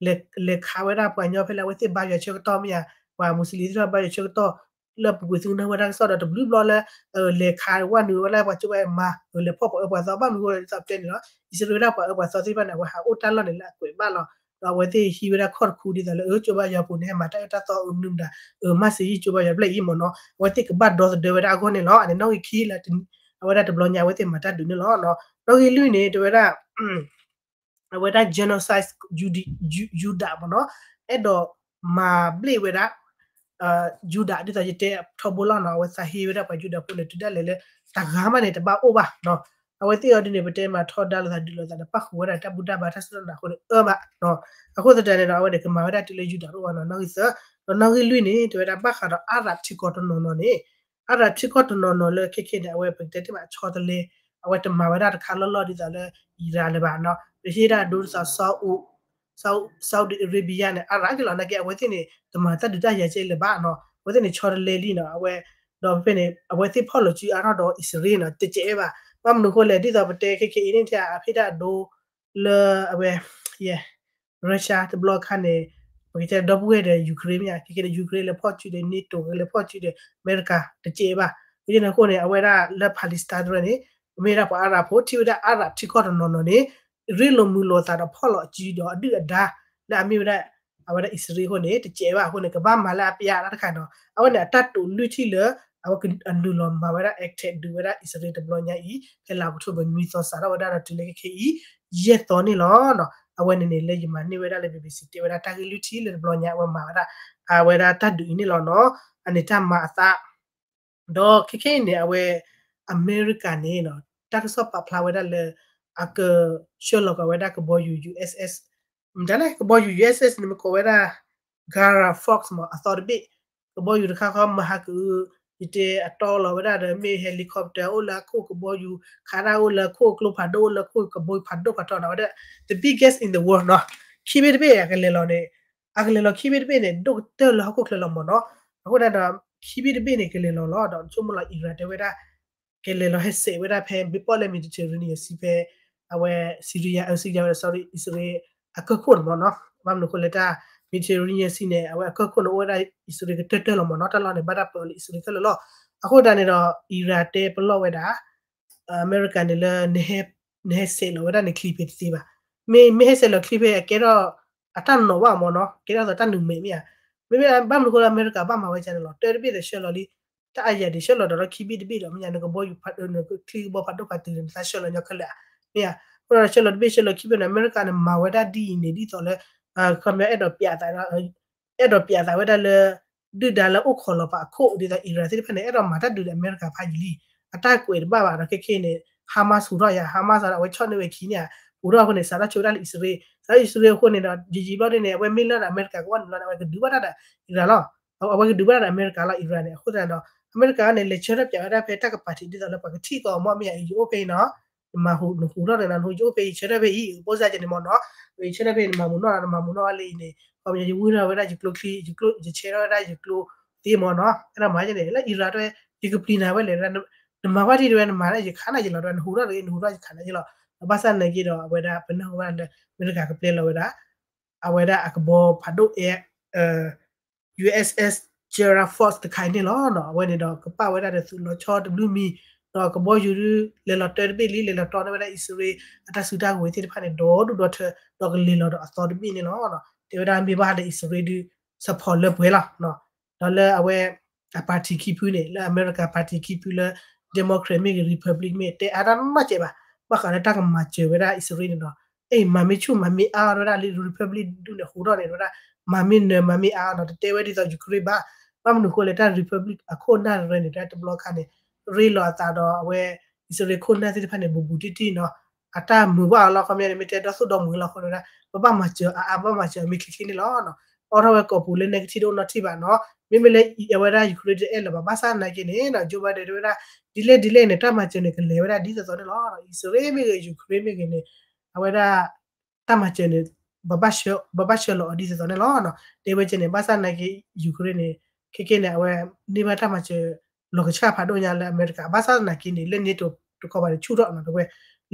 လဲၤခးဝဲဒၣ်ပှၤကညီဖဲလၢအဝဲသ့ၣ်ဘါယွၤဆၢကတီၢ်မ့ၢ်ဧါ, ပှၤ Muslim သ့ၣ်တဖၣ်ဘါယွၤဆၢကတီၢ် လၢပူၤကွံာ်သုကနၢ်ဟူဝဲတၢ်ကစီၣ်ဒီး တဘျုးဘျီလၢ လဲၤခးဝဲနုာ်ဝဲလၢပှၤကၠိဘါယွၤမၤ လဲၤဖီၣ်ပှၤအၢပှၤသီ ဘၣ်မနုၤအဃိလဲၣ်ဒ်သိးပတဲန့ၣ်လီၤ, အံၣ်စရ့လးဝဲဒၣ်ပှၤအၢပှၤသီသ့ၣ်တဖၣ်န့ၣ် အဝဲဟးအိၣ်တၢ်လီၢ်န့ၣ်လၢအကွဲးဘၣ်လီၤ, ဒီးအဝဲသ့ၣ်ဟံးဝဲဒၣ်ခီၣ်တခူဒ်သိးလၢ အၢ ကၠိဘါယွၤပူၤန့ၣ် ဟဲမၤတၢ်အၢတၢ်သီအၢမနုၤမတၤ အၢ မးစယံၣ် ကၠိဘါယွၤဖျၢၣ်အံၤမ့ၢ်နီၤ, အဝဲသ့ၣ်ကဘၣ်ဒီသဒၢဝဲဒၣ်အဂီၢ်န့ၣ်လီၤ, အန့ၣ်နီၣ်ဂံၢ်ခံလၢ အဝဲဒၣ်တဘျီညါအဝဲသ့ၣ်မၤတၢ်ဒုးန့ၣ်လီၤ, နီၣ်ဂံၢ်လွံၢ်န့ၣ် တဲဝဲဒၣ် အဝဲဒၣ် genocide ယူဒၤမ့ၢ်နီၤ, အဲၣ်ဒိးမၤဘျ့ၣ်ဝဲဒၣ် ယူဒၤ ဒ်သိးယတဲထီဘိလီၤနီၤ, အဝဲသးဟ့ဝဲဒၣ်ပှၤယူဒၤဖိန့ၣ် တုၤဒၣ်လဲာ်လၢ တဂၤမးန့ၣ် တဘၣ်အိၣ်ဘၣ်နီၤ, အဝဲသ့ၣ်အီၤဒ်န့ၣ် ပတဲမၤထီဒါလိာ်သးဒုးလိာ်သးဒီး ပၣ်ဃုာ်ဝဲဒၣ်တၢ်ဘူၣ်တၢ်ဘါတၢ်စံၣ်ညီၣ်န့ၣ်အဃိန့ၣ် အၢဘၣ်နီၤ, အဃိသတးန့ၣ်ဒီး အဝဲန့ၣ် ကမၤဝဲဒၣ်တုၤလၢယူဒၤတအိၣ်ဘၣ်နီၤ, နီၣ်ဂံၢ်သၢ, ဒီးနီၣ်ဂံၢ်လွံၢ်န့ၣ် တဲဝဲဒၣ်ဘၣ်ဃးဒီး Arab ထံကီၢ်တနီၤနီၤန့ၣ် Arab ထံကီၢ်တနီၤနီၤလၢခဲခဲန့ၣ် အဝဲပကတဲတ့ၢ်ဘၣ်ဆီတလဲ အဝဲတမၤဝဲဒၣ်တခါလီၢ်လီၢ်ဒ်သိးလၢ Iran လၢၤဘၣ်နီၤ, ပဟ့ၣ်ဒၣ်ဒိဒ်သိး Saudi Arabia န့ၣ် Arab က့လီၤ, နာ်က့အဝဲသ့ၣ်န့ၣ် တမၤတၢ်ဒုးတၢ်ယၤကဲလၢၤဘၣ်နီၤ, အဝဲသ့ၣ်န့ၣ်ဆီတလဲလံနီၤ, အဝဲ ဒီးဖဲန့ၣ် အဝဲသ့ၣ်ဖီၣ်လိာ်စုအါထီၣ်ဒီးအံၣ်စရ့လးနီၤ, တကဲဘၣ်, ဘၣ်မနုၤအဃိလဲၣ် ဒ်သိးပတဲခဲခဲအံၤန့ၣ် အဟ့ၣ်ဒၣ်ဒိ လၢအဝဲ Russia တဘျီခါန့ၣ် ပကတဲဒီပုၢ်ဝဲၢ်ဒီး Ukraine မ့ၢ်ဧါ, ခဲခဲဒီး Ukraine လဲၤဖီၣ်စုဒီး NATO လဲၤဖီၣ်စုဒီး အမဲရကၤ တကဲဘၣ်, အဃိန့ၣ် အဝဲဒၣ်လၢ Palestine တရၢန့ၣ် ပမ့ၢ်ဒၣ်ပှၤအါရၣ်ဖိ ထံၣ်ဝဲဒၣ်အါရၣ်ထံကီၢ်တနီၤနီၤန့ၣ် ရ့လိာ်မုာ်လိာ်သးဒီးဖီၣ်လိာ်စုဒီးအဒုၣ်အဒါ လၢအမ့ၢ်ဝဲဒၣ် အဝဲဒၣ်အံၣ်စရ့လးအဃိန့ၣ် တကဲဘၣ်အဃိန့ၣ် ကဘၣ်မၤလၢအပျၢ်တၢ်တခါနီၤ, အဝဲန့ၣ်အတၢ်တိာ်လွံၢ်ထံၣ်လၢ အဝဲအနုာ်လီၤမၤဝဲဒၣ် attack ဒုးဝဲဒၣ်အံၣ်စရ့လးတဘျီညါအံၤ ဖဲလါအီးကထိဘၢၣ်နွံသီစးထီၣ်ဝဲဒၣ်ဒီးတုၤလၢခဲခဲအံၤ ယဲၢ်သီန့ၣ်လီၤ. အဝဲန့ၣ်န့ၣ်လၢယမၤန့ၢ်ဝဲဒၣ်လၢ ဘီဘီစီ တဲဝဲဒၣ်တၢ်ဂ့ၢ်လွံၢ်ထံၣ်လၢတဘျီညါအဝဲမၤဝဲဒၣ် အဝဲဒၣ်တၢ်ဒုးအံၤန့ၣ်လီၤနီၤ, အန့ၣ်တၢ်မၤအသး ဒီးခဲခဲအံၤန့ၣ် အဝဲ အမဲရကၤန့ၣ် တၢ်ကစီၣ်ပာ်ဖျါဝဲဒၣ်လၢ အကဆှၢလီၤကးဝဲဒၣ်ကဘီယူၤ USS မတၤလဲၣ် ကဘီယူၤ USS န့ၣ် မ့ၢ်ကိးဝဲဒၣ် Guy Fawkes မ့ၢ်အသီတဘ့ၣ်, ကဘီယူၤတခါဃီမဟါကုာ် ယတဲအတီလီၤဝဲဒၣ်ဒီး မ့ၢ် helicopter အိၣ်လၢအခိၣ် ကဘီယူၤခးတၢ်အိၣ်လၢအခိၣ် ကျိဖးဒိၣ်အိၣ်လၢအခိၣ် ကဘီယူၤဖးဒိၣ်ဖးထီန့ၣ် အဝဲဒၣ် the biggest in the world နီၤ, ခံဘ့ၣ်တဘ့ၣ်အကလဲၤလီၤန့ၣ် အကလဲၤလီၤခံဘ့ၣ်တဘ့ၣ်န့ၣ် ဒိၣ်ကတၢၢ်လၢဟီၣ်ခိၣ်ချၢလီၤမ့ၢ်နီၤ, အဃိဒၣ်ဒီး ခံဘ့ၣ်တဘ့ၣ်န့ၣ် ကလဲၤလီၤလီၤ ဒီးဆိကမိၣ်လီၤ Iran တဲဝဲဒၣ် ကလဲၤလီၤဟဲစဲးဝဲဒၣ်ဖဲ ဘ့ၣ်ပီၣ်လဲၣ် Mediterranean Sea ဖဲ အဝဲ Syria အ Syria ဝဲ sorry အံၣ်စရ့လး အကၢၢ်ခိၣ်န့ၣ်မ့ၢ်နီၤ, ဘၣ်မနုၤအဃိလဲၣ်တၢ် Mediterranean Sea န့ၣ် အဝဲအကၢၢ်ခိၣ်န့ၣ်အိၣ်ဝဲဒၣ်အံၣ်စရ့လးကတၢၢ်တၢၢ်လီၤမ့ၢ်နီၤ, တၢ်လီၢ်န့ၣ် ဘၣ်တၢ်ပၢအီၤလၢအံၣ်စရ့လးခဲလၢာ်လီၤ. အဃိသတးန့ၣ်ဒီး Iran တဲပလီၢ်ဝဲဒၣ် အမဲရကၤန့ၣ်လၢ နဟဲဆဲးလီၤဝဲဒၣ်နချံဖဲတသ့ဘၣ်. မ့ၢ် မ့ၢ်ဟဲဆဲးလီၤချံဖဲအကဲထီၣ် အတၢ်နီၣ်ဘၣ်မ့ၢ်နီၤ, ကဲထီၣ်သီတၢ်နုာ်မဲာ်မ့ၢ်ဧါ. မ့မ့ၢ်ဘၣ်မနုၤအဃိလၢအမဲရကၤဘၣ်မၤဝဲဒ်န့ၣ်လီၤ, တၢ်တဘ့ၣ်ဒီးဆှၢလီၤလံ, တၢ်အါယၤဒံးဆှၢလီၤဒီးလီၢ်ခံဘ့ၣ်တဘ့ၣ်ဒီး မ့ၢ်ညါ နကဘီယူၤဖးဒိၣ် နကချံကဘီဖးဒိၣ်ဖးတုၤန့ၣ် နသးဆှၢလီၤညီခဲလၢာ်ဧါ, မ့ၢ်ဧါ. အဃိဒီးဆှၢလီၤတဘ့ၣ်ဆှၢလီၤခံဘ့ၣ်န့ၣ် အမဲရကၤန့ၣ် မၤဝဲဒၣ်ဒ်အံၤန့ၣ် ဒ်သိးလၢ ခီပညီအဲၣ်ဒိးပျးသး အဲၣ်ဒိးပျးသးဝဲဒၣ်လၢ ဒုၣ်ဒါလၢအိၣ်ခိးလီၤပာ်အခိၣ် ဒ်သိး Iran သ့ၣ်တဖၣ်န့ၣ် အဲၣ်ဒိးမၤတၢ်ဒုးဒီးအမဲရကၤဖးယံာ်လံ, အတၢ်ကွဲးတဘၣ်ဘၣ်ဒီး ခဲခဲအံၤန့ၣ် Hamas ဟူးထီၣ်ယၤ Hamas ဒီးအဝဲဆီၣ်န့ၢ်ဝဲခံန့ၣ်ဧါ, ဟူးထီၣ်အဃိန့ၣ် စးထီၣ်ဆိဝဲဒၣ်လၢအံၣ်စရ့လး, စးထီၣ်အံၣ်စရ့လးအဃိန့ၣ်ဒီး ယံာ်ယံာ်ဘျီဒ်န့ၣ် အဝဲမ့ၢ်လၢဒီးအမဲရကၤကဝီၤန့ၣ်လီၤန့ၣ် အဝဲကဒုးဘၣ်တၢ်ဒီး Iran လီၤ, အဝဲကဒုးဘၣ်တၢ်ဒီးအမဲရကၤလီၤ Iran န့ၣ်. အဃိသတးဒီး အမဲရကၤန့ၣ် လဲၤဆၢထၢၣ်ပျးဝဲဒၣ်ဖဲတၢ်ကပၤထံး ဒ်သိးလၢပှၤကထံၣ်ကီးအီၤမ့ၢ်မ့ၢ်ဧါ ယအိၣ်ဖဲအံၤနီၤ, နမၤဟူး နဟူးထီၣ်န့ၣ်နီၤ, နဟူး ယအိၣ်ဖဲအံၤ ဆၢထၢၣ်ဖဲအံၤ ကပိၢ်စၢ်ကဲန့ၣ်မ့ၢ်နီၤ, ယဆၢထၢၣ်ဖဲအံၤ နမၤမူးနီၢ်နီၤ, နမၤမူးနီၢ်ဝဲလၢအံၤန့ၣ် ခီပညီ ယဝံထီၣ်ဝဲဒၣ်ယကျိချံ ယကျိ ယဆဲးထီၣ်ဝဲဒၣ်ယကျိသ့မ့ၢ်နီၤ, အဲၣ်ဒိးမၤကဲန့ၣ် လၢ Iran တဝဲ ယကပျံၤနၤဝဲလဲၣ်, နမၤဘၣ်ထံၣ်တဝဲ နမၤဒၣ်ယခးနၤယလီၤ တဝဲ နဟူးထီၣ်တဂ့ၤ နဟူးထီၣ်ယခးနၤယလီၤ. ဒီးဘၣ်ဆၣ်နာ်က့ဒီး အဝဲဒၣ်ပနၢ်ဟူဘၣ်လၢ အမဲရကၤကပျဲလီၤဝဲဒၣ် အဝဲဒၣ်အကဘီဖးဒိၣ်အဲၣ် USS Gerald Ford တခါအံၤန့ၣ်လီၤ. အဝဲန့ၣ်ဒီးကပာ်ဝဲဒၣ်ဒီးသုးလီၤဆီတဘျုးမံၤ, ဒီးကဘီယူၤဒုး လဲၤလီၤတၢတဘ့ၣ်လံ လဲၤလီၤတီန့ၢ်ဝဲဒၣ်အံၣ်စရ့လး အတၢ်စုတၢ်ကဝဲၤသ့ၣ်တဖၣ်န့ၣ် ဒီဒူၣ်ဒီထၢ ဒီးကလဲၤလီၤဒီးအသီတဘ့ၣ်န့ၣ်လီၤ. တဲဝဲဒၣ်မ့ၢ်ဘၣ်လၢအံၣ်စရ့လးဒုး support လၢပှဲၤလီၤ. ဒီးလၢအဝဲ အ party ခံဖုန့ၣ် လၢအမဲရကၤ party ခံဖုလၢ Democrat မ့ၢ်ဂ့ၤ Republic မ့ၢ် တဲအါတၢ်နီတစဲးဘၣ်, ဘၣ်ဃးလၢတၢ်ကမၤစၢၤဝဲဒၣ်အံၣ်စရ့လးန့ၣ်ဒီး အဲၣ် မၤမ့ၢ်ဆူၣ်မၤမ့ၢ်အါအီၤဝဲဒၣ်လၢ Republic ဒုးန့ၣ် ဟူးထီၣ်န့ၣ် ဝဲဒၣ် မၤမ့ၢ်နၢၤမၤမ့ၢ်အါအီၤနီၤ, တတဲဝဲဒ်သိး Ukraine ဘၣ်. ဘၣ်မနုၤအဃိလဲၣ် တၢ် Republic အခိၣ်နၢ်တရၢန့ၣ် တၢ်တဘျီခါန့ၣ် ရ့လိာ်အသးဒီးအဝဲ အံၣ်စရ့လးခိၣ်နၢ်သ့ၣ်တဖၣ်န့ၣ် ဘူးဘူးတံၢ်တံၢ်နီၤ, အတၢ်မုာ်ဘၣ်အီၤလီၤ. ခီပညီန့ၣ် မ့ၢ်တဲဒီသိၣ်ဒီမှံၤလီၤအဃိန့ၣ် ပဘၣ်မၤစၢၤအါအါ ပဘၣ်မၤစၢၤအမ့ၢ်ချ့ချ့န့ၣ်လီၤ. အိးထီၣ်ဝဲကိာ်ပူၤလၢ negative တအိၣ်နီတထံၣ်ဘၣ်နီၤ. မ့မ့ၢ်လၢအဝဲဒၣ် Ukraine တအဲၣ်လၢၤဘၣ် ဘၣ်ဆၣ်နာ်က့န့ၣ်နီၤ Joe Biden တဲဝဲဒၣ် ဒ်လဲၣ်ဒ်လဲၣ်န့ၣ် တၢ်မၤစၢၤန့ၣ် ကလဲၤဝဲဒၣ်ဒ်သိးသိးန့ၣ်လီၤ. အံၣ်စရ့လးမ့ၢ်ဂ့ၤ Ukraine မ့ၢ်ဂ့ၤန့ၣ် အဝဲဒၣ် တၢ်မၤစၢၤန့ၣ် ပဘၣ်ဆှၢလီၤအီၤဒ်သိးသိးန့ၣ်လီၤ. တဲဝဲကဲန့ၣ် ဘၣ်ဆၣ်နာ်က့ Ukraine န့ၣ် ခဲကဲန့ၣ် အဝဲန့ၢ်ဘၣ်တၢ်မၤစၢၤ လီၤကဆှၣ်ဖးဒိၣ်ညါလၢအမဲရကၤ ဘၣ်ဆၣ်နာ်က့န့ၣ် လၢ NATO တခီပၤန့ၣ် ဆူၣ်ထီၣ်နီၤ တဝဲ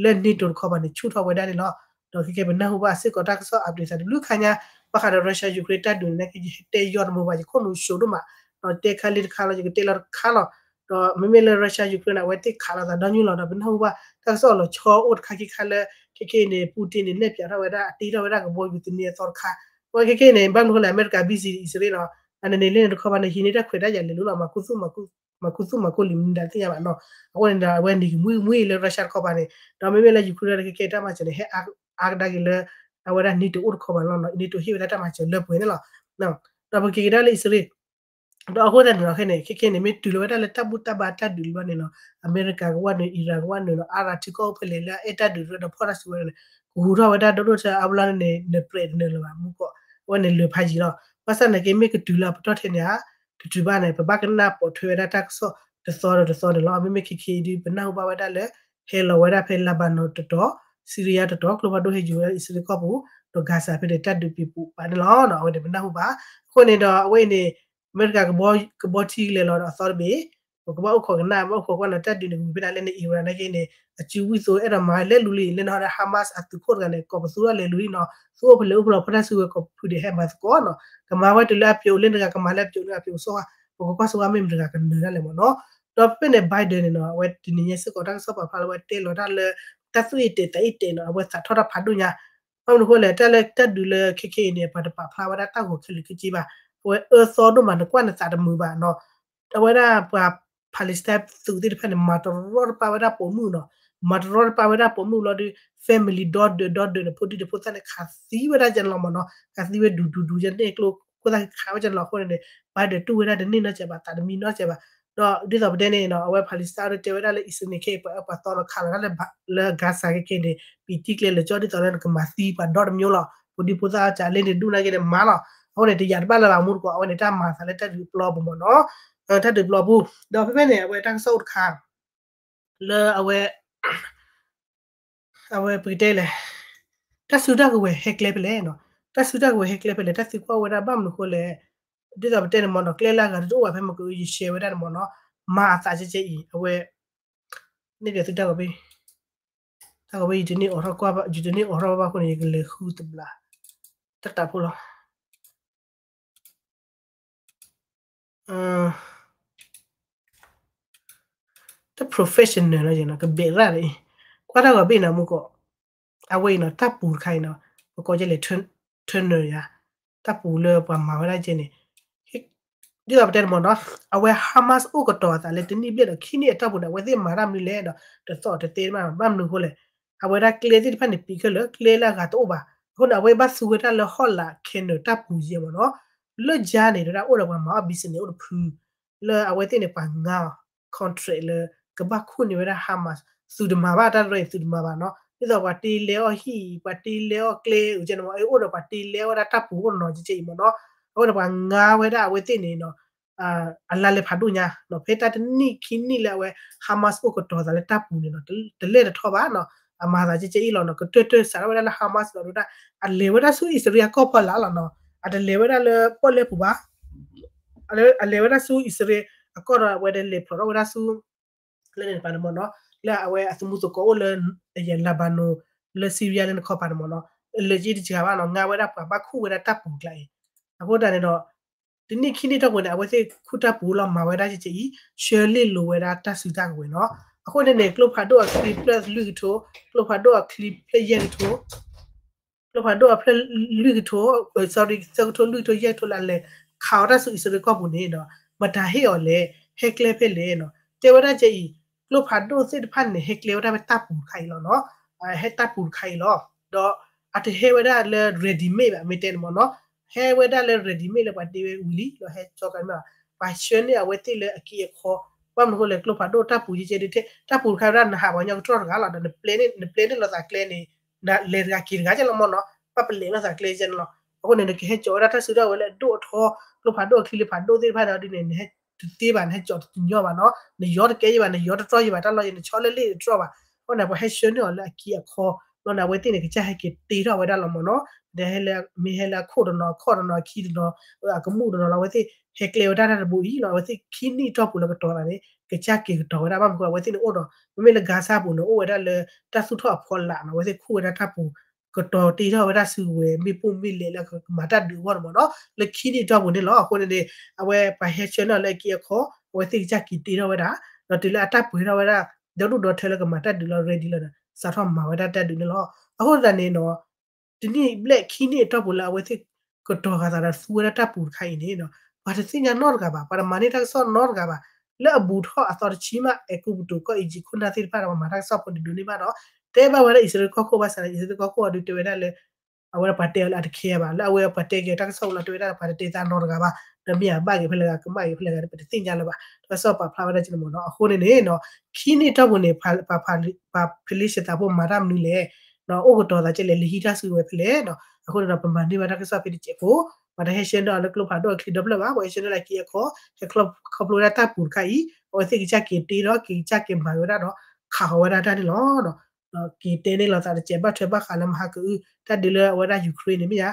လၢ NATO တခီပၤန့ၣ် ဆူၣ်ထီၣ်ဝဲဒၣ်န့ၣ်လီၤ. ဒီးခဲကဲပနၢ်ဟူဘၣ်စ့ၢ်ကီးတၢ်ကစီၣ် update သးတဘျုးခါညါ ဘၣ်ဃးဒီး Russia Ukraine တၢ်ဒုးန့ၣ် နာ်က့ ယတဲယီၤတမုာ်ဘၣ် ယခိၣ်နူာ်ဆိးဒိၣ်မး ဒီးတဲခါလံတခါလီၤ ယကတဲလီၤတခါလီၤ. ဒီးမ့မ့ၢ်လၢ Russia Ukraine န့ၣ် အဝဲသ့ၣ်ခးလိာ်သးဒီနုာ်လီၤဒီး ပနၢ်ဟူဘၣ် တၢ်ကစီၣ်လီၤဆီအိၣ်တခါခံခါလၢ ခဲကဲန့ၣ် Putin န့ၣ် နဲၣ်ဖျါထီၣ်ဝဲဒၣ် အတ့ထီၣ်ဝဲဒၣ်ကဘီယူၤသန့အသီတခါ အဝဲခဲကဲန့ၣ် ဘၣ်မနုၤအဃိလဲၣ် အမဲရကၤ busy အံၣ်စရ့လးနီၤ အန့ၣ်န့ၣ်လၢန့ၣ်တခီပၤန့ၣ် ဟံးန့ၢ်တၢ်ခွဲးတၢ်ယာ်လဲၤလိၤလီၤ မၤခူသူၣ်မၤခူသူၣ်မၤခူလံာ်မနုၤတသ့ၣ်ညါဘၣ်နီၤ အဃိန့ၣ်ဒီး အဝဲန့ၣ်ကမှံကမှံလၢ Russia တခီပၤန့ၣ် ဒီးမ့မ့ၢ်လၢ Ukraine ဒီးခဲကဲတၢ်မၤစၢၤန့ၣ် ဟဲအါကဒါက့ၤလၢ အဝဲဒၣ် NATO အိၣ်တခီပၤန့ၣ်လီၤ NATO ဟ့ၣ်ဝဲဒၣ်တၢ်မၤစၢၤလၢပှဲၤန့ၣ်လီၤ ဒီးပက့ၤကဒါလၢအံၣ်စရ့လး ဒီးအဃိသတးန့ၣ်ဒီးခဲန့ၣ် ခဲကဲန့ၣ် မ့ၢ်တုၤလီၤဝဲဒၣ်လၢတၢ်ဘူၣ်တၢ်ဘါတၢ်ဒုးလီၤန့ၣ်နီၤ အမဲရကၤကဝီၤနုာ် Iran ကဝီၤနုာ်ဒီး အါရၤထံကီၢ်အိၣ်ဖဲလဲၣ်လၢအအဲၣ်တၢ်ဒုးတရၢဒီးဖီၣ်တၢ်စုဝဲန့ၣ် ကဟူးထီၣ်ဝဲဒၣ်ဒီဒိၣ်ထၢအါဘျီန့ၣ် နပြဲးတနၢၤလၢၤဘၣ်မူကီၢ် အဝဲန့ၣ်လၢာ်ဖးယံာ်လီၤ ဘၣ်ဆၣ်နာ်က့မ့ၢ်ကတုၤလၢအပတီၢ်ထဲန့ၣ်ဧါ တတုၤဘၣ်န့ၣ် ပဘၣ်ကနၣ်ပိာ်ထွဲဝဲဒၣ်တၢ်ကစီၣ်တသီဒီးတသီန့ၣ်လီၤ မ့မ့ၢ်ခဲကဲအံၤဒုး ပနၢ်ဟူဘၣ်ဝဲဒၣ်လၢ ဟဲလီၤဝဲဒၣ်ဖဲ Lebanon တတီၤ Syria တတီၤ ကျိဖးဒိၣ်ဟဲယူၤဝဲဒၣ်အံၣ်စရ့လးကီၢ်ပူၤ ဒီး Gaza ဖဲန့ၣ် တၢ်ဒုးပံၤပူၤပာ်န့ၣ်လီၤ အဝဲန့ၣ်ပနၢ်ဟူဘၣ် အဃိန့ၣ်ဒီးအဝဲအံၤန့ၣ် အမဲရကၤကဘီထံလဲၤလီၤဒီးအသီတဘ့ၣ် ပကဘၣ်အိၣ်ခိးကနၣ် ဘၣ်အိၣ်ခိးကွၢ်နီၤ တၢ်ဒုးန့ၣ် ကဝံၤဖဲဒၣ်လဲၣ်န့ၣ် Iran နာ်က့န့ၣ် အစုဝံၣ်သိးအဲၣ်ဒိးမၤလဲၤလူၤလံ လၢနဟီဒီး Hamas အသုးခိၣ်တဂၤန့ၣ် ကိးပသူထီၣ်လဲၤလူၤလံနီၤ သုအိၣ်ဖဲလဲၣ်အိၣ်ဖဲလဲၣ်ဖီၣ်တၢ်စုဝဲကိးပဖုဒဲးဟဲမၤသကိးနီၤ ကမၤဝဲတုၤလၢအပျိာ်လၢနဂၤ ကမၤလၢအပျိာ်လၢအပျိာ်ဆိၣ်ဂၤ ပကကွၢ်ဆိၣ်ဂၤမ့ၢ်မတၤတဂၤကနၢၤဒၣ်လဲာ်မ့ၢ်နီၤ ဒီးဖဲဖဲန့ၣ် Biden န့ၣ်နီၤ အဝဲတနံၤညါစ့ၢ်ကီးတၢ်ကစီၣ်ပာ်ဖျါလၢအဝဲတဲလီၤတၢ်လၢ တၢ်သူၣ်အ့ၣ်တဲာ်သးအ့ၣ်တဲာ်နီၤ အဝဲသးထီၣ်တၢ်ဖးဒိၣ်ညါ ဘၣ်မနုၤအဃိလဲၣ် တၢ်လၢတၢ်ဒုးလၢခဲကဲအံၤန့ၣ် ပှၤတပာ်ဖျါဝဲဒၣ်တၢ်ဂီၤခဲလၢာ်ခဲဆ့ဘၣ် အဝဲအၢသီဒိၣ်မး နကွၢ်နသးတမုာ်ဘၣ်နီၤ အဝဲဒၣ်ပှၤ Palestine သုးသ့ၣ်တဖၣ်န့ၣ် မၤတရီတပါဝဲဒၣ်ပိာ်မုၣ်နီၤ မၤတရီတပါဝဲဒၣ်ပိာ်မုၣ်လီၤဒီး family ဒီဒၢးဒီဒၢးန့ၣ် ဖိဒံဖိသၣ်န့ၣ် ခးသံဝဲဒၣ်ကဲန့ၣ်လီၤမ့ၢ်နီၤ ခးသံဝဲဒူဒူဒူယဲန့ၣ်ကျိ ခိၣ်သၣ်ခးဝဲကဲန့ၣ်လီၤအဃိန့ၣ် Biden တူၢ်ဝဲဒၣ်တန့ၢ်နီတစဲးဘၣ် သးတမံနီတစဲးဘၣ် ဒီးဒ်သိးပတဲန့ၣ်နီၤ အဝဲ Palestine ဒီးတဲဝဲဒၣ်လၢ အံၣ်စရ့လးန့ၣ် ခဲအံၤပှၤအၢပှၤသီဒီးခးလီၤတၢ်လၢ Gaza ခဲကဲန့ၣ် ပံာ်တံၢ်ကျဲလၢာ်ကၠီဒ်သိးလၢနကမၤသံပှၤဒီတမျိုးလီၤ ဖိဒံဖိသၣ်အီၤကလဲၣ်န့ၣ် ဒူၣ်နာ်က့န့ၣ်မၤလီၤ အဃိန့ၣ် တယာ်တဘၣ်လၢၤဘၣ်မူတကိး အဝဲန့ၣ်တၢ်မၤသးလၢတၢ်ဒုးပျီပူၤမ့ၢ်နီၤ တၢ်ဒုးပျီပူၤ ဒီးဖဲဖဲန့ၣ် အဝဲတၢ်ကစီၣ်အိၣ်တခါ လၢအဝဲ အဝဲပကတဲလဲၣ် တၢ်စုတၢ်ကဝဲၤဟဲကျဲဖဲလဲၣ်နီၤ တၢ်စုတၢ်ကဝဲၤဟဲကျဲဖဲလဲၣ် တၢ်သံကွၢ်ဝဲဒၣ်ဘၣ်မနုၤအဃိလဲၣ် ဒ်သိးပတဲန့ၣ်မ့ၢ်နီၤ ကျဲလၢအဂၤတအိၣ်ဘၣ်ဖဲမ့ၢ်ကယရှဲဝဲဒၣ်န့ၣ်မ့ၢ်နီၤ မၤအသးကဲကဲအံၤ အဝဲ န့ၣ်ဒီးသုတၢ်ဂီၤဖဲ တၢ်ကဝဲ ယတန့ၢ်အိးထီၣ်ကွၢ်ဘၣ် ယတန့ၢ်အိးထီၣ်ဘၣ်ဘၣ်အဃိန့ၣ် ယကလဲၤဃုတဘျီ တၢ်တၢ်ဖိလီၤ. တၢ် professional လီၤ ကဘဲးရၣ်လၢအံၤ ကွၢ်တၢ်ဂီၤဘ့ၣ်နီၤ မူကီး အဝဲအံၤနီၤ တၢ်ပူၤတခါအံၤနီၤ ပကိးကဲလဲၣ် tunnel ယါ တၢ်ပူၤလၢပှၤမၤဝဲဒၣ်ကဲန့ၣ် ဒ်သိးပတဲတမံၤနီၤ အဝဲ Hamas အိၣ်ကတီၤအသးလၢတနံၣ်ဘျဲၣ်ဒီးခံနံၣ်အတီၢ်ပူၤန့ၣ် အဝဲသ့ၣ်မၤတၢ်မနုၤလဲၣ်ဒီး တသီၣ်တသ့မး ဘၣ်မနုၤအဃိလဲၣ် အဝဲဒၣ်ကျဲသ့ၣ်တဖၣ်န့ၣ် ပံးခဲလၢာ် ကျဲလၢအဂၤတအိၣ်ဘၣ် အဃိန့ၣ် အဝဲဘၣ်သူဝဲဒၣ်လၢဟီၣ်လာ် canal တၢ်ပူၤယဲမ့ၢ်နီၤ လၢယါန့ၣ် တဝဲဒၣ်အိၣ်ဒီးပှၤမၤအီၣ် business အိၣ်တဖု လၢအဝဲသ့ၣ်န့ၣ် ပှၤငါအီၤ contract လၢ ကဘၣ်ခူၣ်န့ၢ်ဝဲဒၣ် Hamas သုတမၤဘၣ်တၢ်တရၢအံၤ သုတမၤဘၣ်နီၤ ဒ်သိးပှၤတ့လဲအီၣ်ဟံၣ် ပှၤတ့လဲအီၣ်ကျဲ အုကဲန့ၣ်မ့ၢ် အိၣ်ဒီးပှၤတ့လဲအီၣ်ဝဲဒၣ်တၢ်ပူၤအိၣ်နီၤ ကဲကဲအံၤမ့ၢ်နီၤ အဃိန့ၣ် ပှၤငါဝဲဒၣ်အဝဲသ့ၣ်န့ၣ်နီၤ အလါလဲၤဖးဒိၣ်ညါနီၤ ဖဲတၢ်တနံၣ်ခံနံၣ်လၢအဝဲ Hamas အိၣ်ကတီၤသးလၢတၢ်ပူၤန့ၣ်နီၤ တလဲၤတထီၣ်ဘၣ်နီၤ အမၤသးကဲကဲအံၤလီၤနီၤ ကတၢၢ်တၢၢ်စးထီၣ်ဝဲဒၣ်လၢ Hamas လီၤဒၣ် အလဲၤဝဲဒၣ်ဆူအံၣ်စရ့လးအကီၢ်ဖီလာ်လီၤနီၤ အတလဲၤဝဲဒၣ်လၢပီၣ်လဲၣ်ပူၤဘၣ် အလဲၤဝဲဒၣ်ဆူအံၣ်စရ့လး အကီၢ်ဒီးအဝဲဒၣ်လဲၤဖျိးထီၣ်ဝဲဒၣ်ဆူ လၢန့ၣ်တပၤန့ၣ်မ့ၢ်နီၤ လၢအဝဲအသမူသကိးအိၣ်လၢ Lebanon လၢ Syria လၢနခီပၤန့ၣ်မ့ၢ်နီၤ အလဲၤက့ၤတစှၤဘၣ်နီၤ ငါဝဲဒၣ်ပှၤဘၣ်ခူၣ်ဝဲဒၣ်တၢ်ပူၤကျါအံၤ အဃိသတးန့ၣ်ဒီး တနံၣ်ခံနံၣ်တီၢ်ပူၤန့ၣ် အဝဲသ့ၣ်ခူၣ်တၢ်ပူၤလီၤမၤဝဲဒၣ်ကဲကဲအံၤ ဆှၢလ့ၣ်လိာ်ဝဲဒၣ်တၢ်စုတၢ်ကဝဲၤနီၤ အဃိန့ၣ်န့ၣ် ကျိဖးဒိၣ်အချံဖျၢၣ်လွံၢ်ကထိ ကျိဖးဒိၣ်အချံဖျၢၣ်ယဲၢ်ကထိ ကျိဖးဒိၣ်အဖျၢၣ်လွံၢ်ကထိ sorry သၢကထိလွံၢ်ကထိယဲၢ်ကထိလၢအလဲၤခးအီၤတၢ်ဆူအံၣ်စရ့လးကီၢ်ပူၤန့ၣ်ဒီး မတၤဟ့ၣ်အီၤလဲၣ် ဟဲကျဲဖဲလဲၣ်နီၤ တဲဝဲဒၣ်ကဲအံၤ ကျိဖးဒိၣ်သ့ၣ်တဖၣ်န့ၣ် ဟဲကျဲဝဲဒၣ်ဖဲတၢ်ပူၤတခါအံၤလီၤနီၤ ဟဲတၢ်ပူၤတခါအံၤလီၤ ဒီးအတဟဲဝဲဒၣ်လၢ ready made ဘၣ် မ့ၢ်တဲန့ၣ်မ့ၢ်နီၤ ဟဲဝဲဒၣ်လၢ ready made လၢပှၤတ့ဝဲဝံၤလံ ဒီးဟဲကၠီကၤမ့ၢ်ဘၣ် ပှၤဆှၢန့ၢ်အဝဲသ့ၣ်လၢအက့အခီ ဘၣ်မနုၤအဃိလဲၣ် ကျိဖးဒိၣ်တၢ်ပူၤကဲကဲဒ်ထဲ တၢ်ပူၤတခါဝဲဒၣ်နဟးပှၤကညီကတြီၢ်တဂၤလီၤ ဒီး နပျဲန့ၢ်လိာ်သးကျဲန့ၣ် လဲၤတဂၤက့ၤတဂၤကဲလီၤမ့ၢ်နီၤ ဘၣ်ပလဲၤလိာ်သးကျဲကဲန့ၣ်လီၤ အဃိန့ၣ် နကဟဲကၠီဝဲဒၣ်တၢ်စုတၢ်ဝဲၤလၢအဒိၣ်အထီ ကျိဖးဒိၣ်အချံလ့ဖးဒိၣ်သ့ၣ်တဖၣ်န့ၣ်ဒ်န့ၣ် နဟဲတသ့ဘၣ် နဟဲကၠီတညီဘၣ်နီၤ နယီတကဲယဘၣ် နယီတတြီၢ်ယဘၣ် တၢ်လီၢ်ယဲ နဆီလၢလ့ၣ်တတြီၢ်ဘၣ် အဃိန့ၣ် ပှၤဟဲဆှၢန့ၢ်အီၤလၢအက့အခီ ဘျီန့ၣ် အဝဲသ့ၣ်န့ၣ် ကစၢ်ဟဲက့ၤတ့ထီၣ်ဝဲဒၣ်လီၤမ့ၢ်နီၤ ဒီးဟဲလၢ မ့ၢ်ဟဲလၢအခိၣ်တနီၤ အခီၣ်တနီၤ အခံတနီၤ အကမူၣ်တနီၤလီၤ အဝဲသ့ၣ်ဟဲကျဲဝဲဒၣ်တၢ်တဘိအံၤလီၤ အဝဲသ့ၣ်ခံနံၣ်တီၢ်ပူၤလၢကတီၤသးန့ၣ် ကစၢ်က့ၤကတီၤဝဲဒၣ် ဘၣ်မနုၤအဃိ အဝဲသ့ၣ်န့ၣ်အိၣ်ဒီး မ့မ့ၢ်လၢ Gaza ပူၤန့ၣ် အိၣ်ဝဲဒၣ်လၢ တၢ်သူၣ်ထီၣ်အဖီလာ်နီၤ အဝဲသ့ၣ်ခူၣ်ဝဲဒၣ်တၢ်ပူၤ ကတီၤတ့ထီၣ်ဝဲဒၣ်စုကဝဲၤ မ့ၣ်ပိၢ်မ့ၣ်လဲၣ်လၢကမၤတၢ်ဒုးအဂီၢ်န့ၣ်မ့ၢ်နီၤ လၢခံနံၣ်တီၢ်ပူၤန့ၣ်လီၤ အဃိန့ၣ်န့ၣ် အဝဲပှၤဟဲဆှၢန့ၢ်အီၤလၢအက့အခီ အဝဲသ့ၣ်ကစၢ်က့ၤတ့ထီၣ်ဝဲဒၣ် ဒီးတုၤလၢအတၢ်ပှဲၤထီၣ်ဝဲဒၣ် ဒီဒူၣ်ဒီထၢလၢကမၤတၢ်ဒုးလီၤ ready လီၤဒီး စးထီၣ်မၤဝဲဒၣ်တၢ်ဒုးန့ၣ်လီၤ အဃိသတးန့ၣ်နီၤ တနံၣ်ဘျဲၣ်ခံနံၣ်အတီၢ်ပူၤလၢအဝဲသ့ၣ် ကတီၤဃာ်သးဒီးသူဝဲဒၣ်တၢ်ပူၤတခါအံၤန့ၣ်နီၤ ပှၤတသ့ၣ်ညါနီတဂၤဘၣ် ပှၤတမၤန့ၢ်တၢ်ကစီၣ်နီတဂၤဘၣ် လၢအဘူးထီၣ်အသီတဆံမး အဲၤကူပတူး ကီၢ်အံၤကံး ခိၣ်နၢ်သ့ၣ်တဖၣ်ဒီး ပှၤမၤတၢ်ကစီၣ်ဖိန့ၣ်ဒိးန့ၢ်ဘၣ်ဒီး တဲဘၣ်ဝဲဒၣ်အံၣ်စရ့လးကီၢ်ခိၣ်ဘၣ်ဆၣ်န့ၣ် အံၣ်စရ့လးကီၢ်ခိၣ်အီၤဒုးတဲဝဲဒၣ်လၢ အဝဲဒၣ်ပှၤတဲအီၤလၢအတခဲဘၣ် လၢအဝဲပှၤတဲက့ၤတၢ်ကစီၣ်ဖိလီၤ တဲဝဲဒၣ်ပှၤတတဲသးနီတဂၤဘၣ် ဒီးမ့ၢ်အဘၣ်ဂ့ၤဖဲလဲၣ်ဂ့ၤ ကမၣ်ဂ့ၤဖဲလဲၣ်ဂ့ၤန့ၣ် ပတသ့ၣ်ညါလၢၤဘၣ် တၢ်ကစီၣ်ပာ်ဖျါဝဲဒၣ်ကဲန့ၣ်မ့ၢ်နီၤ အဃိန့ၣ်န့ၣ်နီၤ ခံနံၣ်တီၢ်ပူၤန့ၣ် ပှၤ police သးဖိမၤတၢ်မနုၤလဲၣ် အိၣ်ကတီၤသးကဲလဲၣ် လၢဟံးတၢ်စုကဝဲၤဖဲလဲၣ်နီၤ အဃိန့ၣ်ဒီး ပမၤန့ၢ်ဘၣ်တၢ်ကစီၣ်ဖဲတစဲးဖိ ပှၤတဟဲဆှၢန့ၢ်အီၤလၢကျိဖးဒိၣ်အချံဒီဖျၢၣ်ဘၣ် ပှၤဟဲဆှၢန့ၢ်လၢအက့အခီ ဟဲခီဖျိဝဲဒၣ်တၢ်ပူၤတခါအံၤ အဝဲသ့ၣ်ကစၢ်က့ၤတ့ထီၣ် က့ၤကစၢ်က့ၤမၤဝဲဒၣ်ဒီး ခးဃီၤဝဲဒၣ်တၢ်န့ၣ်လီၤ က့ၤတဲန့ၢ်လိာ်သးတစဲး ဘၣ်ထွဲဘၣ်ဃးလၢမဟါကအု တၢ်ဒုးလၢအဝဲဒၣ် Ukraine န့ၣ်မ့ၢ်ဧါ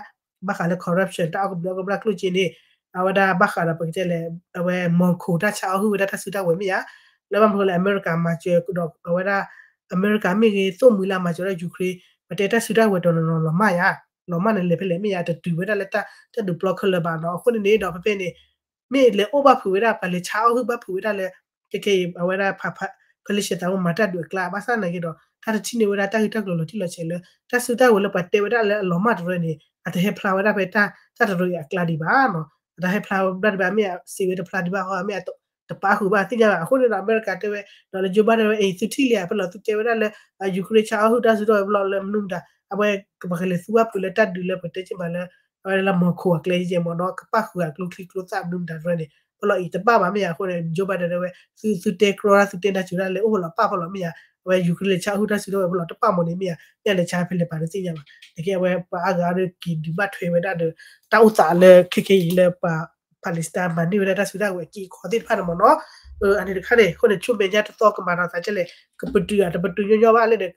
ဘၣ်ဃးလၢ corruption တၢ်အီၣ်ကဘျံးအီၣ်ကဘျၣ်ကျိၣ်စ့န့ၣ် အဝဲဒၣ်ဘၣ်ဃးဒီးပကတဲလဲၣ် အဝဲ Moscow တၢ်ဆါအီၣ်ဟုၣ်ဝဲဒၣ်တၢ်စုတၢ်ဝဲၤမ့ၢ်ဧါ လၢဘၣ်မနုၤလဲၣ် အမဲရကၤမၤစၢၤဒီးအဝဲဒၣ် အမဲရကၤမ့ၢ်ဂ့ၤ သိၣ်မှံၤလၢအမၤစၢၤဝဲဒၣ် Ukraine ပတဲတၢ်စုတၢ်ဝဲၤတနီၤနီၤလီၤမၢ်ယါ လီၤမၢ်န့ၣ်လဲၤဖဲလဲၣ်မ့ၢ်ဧါ တတုၤဝဲဒၣ်လၢတၢ်ဒုးပျီခဲလၢာ်ဘၣ်နီၤ အဃိန့ၣ်န့ၣ်ဒီးဖဲဖဲန့ၣ် မ့ၢ်လဲၤအိၣ်ဘၣ်ဖုးဝဲဒၣ် ပှၤလဲၤဆါအီၣ်ဟုၣ်ဘၣ်ဖုးဝဲဒၣ်လၢ ခဲခဲအံၤ အဝဲဒၣ် police သးဖိမၤတၢ်ဒုးအကျါ ဘၣ်ဆၣ်နာ်က့ဒီး တၢ်တထံၣ်န့ၢ်ဝဲဒၣ်တၢ်ဂ့ၢ်တၢ်ကျိၤလီၤတံၢ်လီၤဆဲးလၢ တၢ်စုတၢ်ဝဲၤလၢပှၤတဲဝဲဒၣ်လၢအလီၤမၢ်တရၢန့ၣ် အတဟဲဖျါဝဲဒၣ်ဖဲတၢ်တရၢအံၤအကျါဒံးဘၣ်နီၤ အတဟဲဖျါဝဲဒၣ်ဒံးဘၣ် မ့ၢ်စံးဝဲတဖျါဒံးဘၣ်ဃီ မ့ၢ်တပာ်ဃုာ်ဘၣ်သ့ၣ်ညါဘၣ် အဃိန့ၣ်ဒီး အမဲရကၤတဲဝဲ ဒီးလၢ Joe Biden တဲဝဲ အံၤ သုထံၣ်လံဧါ ဖဲလီၤသုတဲဝဲဒၣ်လၢ Ukraine ဆါအီၣ်ဟုၣ်တၢ်စုတၢ်ဝဲၤဖဲလီၤလၢမနုၤမတၤ အဝဲပှၤကလဲၤသူဘၣ်ဖုးလၢတၢ်ဒုးလၢပတဲက့ဘၣ်လၢ အဝဲဒၣ်လၢ Moscow အကျဲယဲၢ်မ့ၢ်နီၤ ကပာ်ဃုာ်အကျိချံကျိသၣ်မနုၤမတၤတရၢန့ၣ် ဖဲလီၤအံၤတဘၣ်ဘၣ်မ့ၢ်ဧါ အဃိန့ၣ် Joe Biden တဲဝဲ သုသုတဲကြီတၢ်သုတဲနၢ်စၢၤဒၣ်လဲာ်အိၣ်ဖဲလီၤပၣ်ဖဲလီၤမ့ၢ်ဧါ အဝဲ Ukraine လဲၤဆါအီၣ်ဟုၣ်တၢ်စုတၢ်ဝဲၤဖဲလီၤတပၣ်မ့ၢ်န့ၣ်မ့ၢ်ဧါ မ့ၢ်လဲၤဆါဖဲလဲၣ်ပာ်တသ့ၣ်ညါဘၣ် နကဲအဝဲပှၤအါဂၤဒီးက့ၤဒုးဘၣ်ထွဲဝဲဒၣ်ဒီး တၢ်အိၣ်သးလၢခဲခဲအံၤလၢပှၤ Palestine မၤန့ၢ်ဝဲဒၣ်တၢ်စုတၢ်ဝဲၤအက့အခီသ့ၣ်တဖၣ်န့ၣ်မ့ၢ်နီၤ အန့ၣ်တခါန့ၣ် အဃိန့ၣ် ဆူမဲာ်ညါတသီကမၤဒီးသးကဲလဲၣ် ကပတုာ်အတပတုာ်ညီညီဘၣ်လဲၣ်ဒီး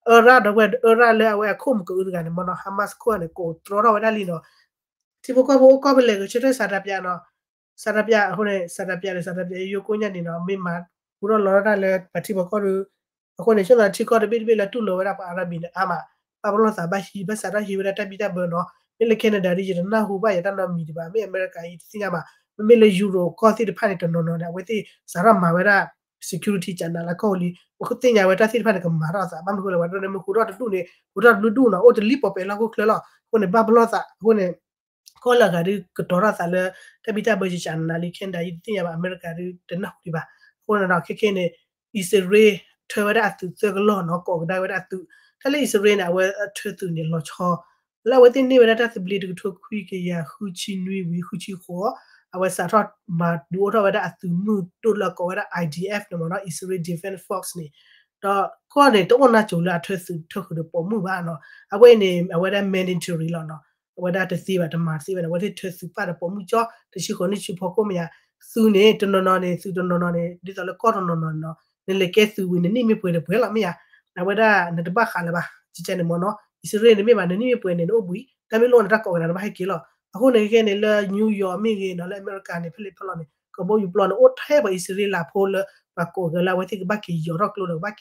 အၢရၣ်ဒီးဝဲအၢရၣ်လၢအဝဲအခိၣ်မုၢ်ကအုတဂၤန့ၣ်မ့ၢ်နီၤ Hamas ခိၣ်န့ၣ် ကအိးတြီထီၣ်ဝဲဒၣ်လံနီၤ ထံဖိကီၢ်ဖိအိၣ်ကီၢ်ဖဲလဲၣ် ဂဲၤဆၢထၢၣ် ဆန္ဒပြ နီၤ ဆန္ဒပြ အဃိန့ၣ် ဆန္ဒပြ ဒီး ဆန္ဒပြ ယိယိကိးညါန့ၣ်နီၤ မ့ၢ်မၤဘူးထီၣ်လီၤတၢ်လၢပှၤထံဖိကီၢ်ဖိ အဃိန့ၣ် ဆိသးထံကီၢ်တဘ့ၣ်တဘ့ၣ်လၢတူၢ်လိာ်ဝဲဒၣ်ပှၤအရၤဘံၣ်န့ၣ် အါမး, ဘၣ်ပလီၢ်သးဘၣ်ဟံး ဘၣ်စးထီၣ်ဟံးဝဲဒၣ်တၢ်ဘံၣ်တၢ်ဘၢနီၤ. မ့ၢ်လၢ Canada ဒ်ယတနၢ်ဟူဘၣ် ယတၢ်နီတမံၤဒံးဘၣ်, မ့ၢ်အမဲရကၤအံၤတသ့ၣ်ညါဘၣ်, မ့မ့ၢ်လၢ Europe ကီၢ်သ့ၣ်တဖၣ်န့ၣ် တနီၤနီၤန့ၣ် အဝဲသ့ၣ်စးထီၣ်မၤဝဲဒၣ် security ကနးလၢကီၢ်လံ, ပသ့ၣ်ညါဝဲတၢ်သ့ၣ်တဖၣ်န့ၣ် ကမၤထီၣ်အသး ဘၣ်မနုၤဃိလဲၣ် ပှၤတနီၤန့ၣ် မ့ၢ်ဟူးထီၣ်တဒူၣ်န့ၣ် ဟူးထီၣ်တဘျုးဒူၣ်နီၤ အိၣ်တလံၣ်ပီၣ်ပဲာ်လီၢ်ခိၣ်ချၢလီၤ. အဃိန့ၣ် ဘၣ်ပလီၢ်သး အဃိန့ၣ် ကီၢ်လၢအဂၤဒုးကတီၤထီၣ်သးလၢ တၢ်ဘံၣ်တၢ်ဘၢကနးလံ Canada အံၤတသ့ၣ်ညါဘၣ်, အမဲရကၤဒုးတနၢ်ဟူဒံးဘၣ်. အဃိန့ၣ်ဒီး ခဲခဲန့ၣ် အံၣ်စရ့လး ထၢဝဲဒၣ်အသုးသၢကလီၢ်နီၤ, ကိးကဒါဝဲဒၣ်အသုး, တၢ်လၢအံၣ်စရ့လးန့ၣ် အဝဲထၢသုးန့ၣ် လီၤဆီ လၢအဝဲသ့ၣ်န့ၢ်ဝဲဒၣ်တၢ်သဘျ့တကထိခွံကယၤဃုဆံနွံဝံၤဃုဆံဃိး, အဝဲစးထီၣ်မၤဒုးအိၣ်ထီၣ်ဝဲဒၣ်အသုးမုၢ်ဒိၣ်လၢအကိးဝဲဒၣ် I D F န့ၣ်မ့ၢ်နီၤ, Israel Defense Force န့ၣ်, ဒီးကီၢ်န့ၣ် တအိၣ်နါစိၤလၢအထၢသုးထၢဃုာ်ဒီးပိာ်မုၣ်ဘၣ်နီၤ, အဝဲအံၤန့ၣ် အဝဲဒၣ် mandatory လီၤနီၤ, အဝဲဒၣ်တသ့ဘၣ် တမၤတသ့ဘၣ်န့ၣ် အဝဲသ့ၣ်ထၢသုးပာ်ဒီးပိာ်မုၣ်ကၠီ တဆံဃိးနံၣ်ဆူဖီခိၣ်မ့ၢ်ဧါ, သုးန့ၣ် တနီၤနီၤန့ၣ် သုးတနီၤနီၤန့ၣ် ဒ်သိးလၢကီၢ်တနီၤနီၤန့ၣ်နီၤ, နလဲၤကဲသုးဝံၤ နနံၣ်မ့ၢ်ပှဲၤဒီးပှဲၤလီၤမ့ၢ်ဧါ, အဝဲဒၣ်နတဘၣ်ဃးလၢၤဘၣ်, ကကဲန့ၣ်မ့ၢ်နီၤ, အံၣ်စရ့လးန့ၣ်မ့ၢ်ဘၣ် နနံၣ်မ့ၢ်ပှဲၤန့ၣ် နအိၣ်ဘှံး, တၢ်မ့ၢ်လိၣ်နတၢ်ကိးကဒါနဘၣ်ဟဲက့ၤလီၤ. အဃိန့ၣ်ခဲန့ၣ် လၢ New York မ့ၢ်ဂ့ၤနီၤ လၢအမဲရကၤန့ၣ် ဖဲလဲၣ်ဖဲလဲၣ်န့ၣ် ကဘီယူၤပျီန့ၣ် အိၣ်ထဲပှၤအံၣ်စရ့လးဖိလၢ ပှၤကိးဂၤလၢအ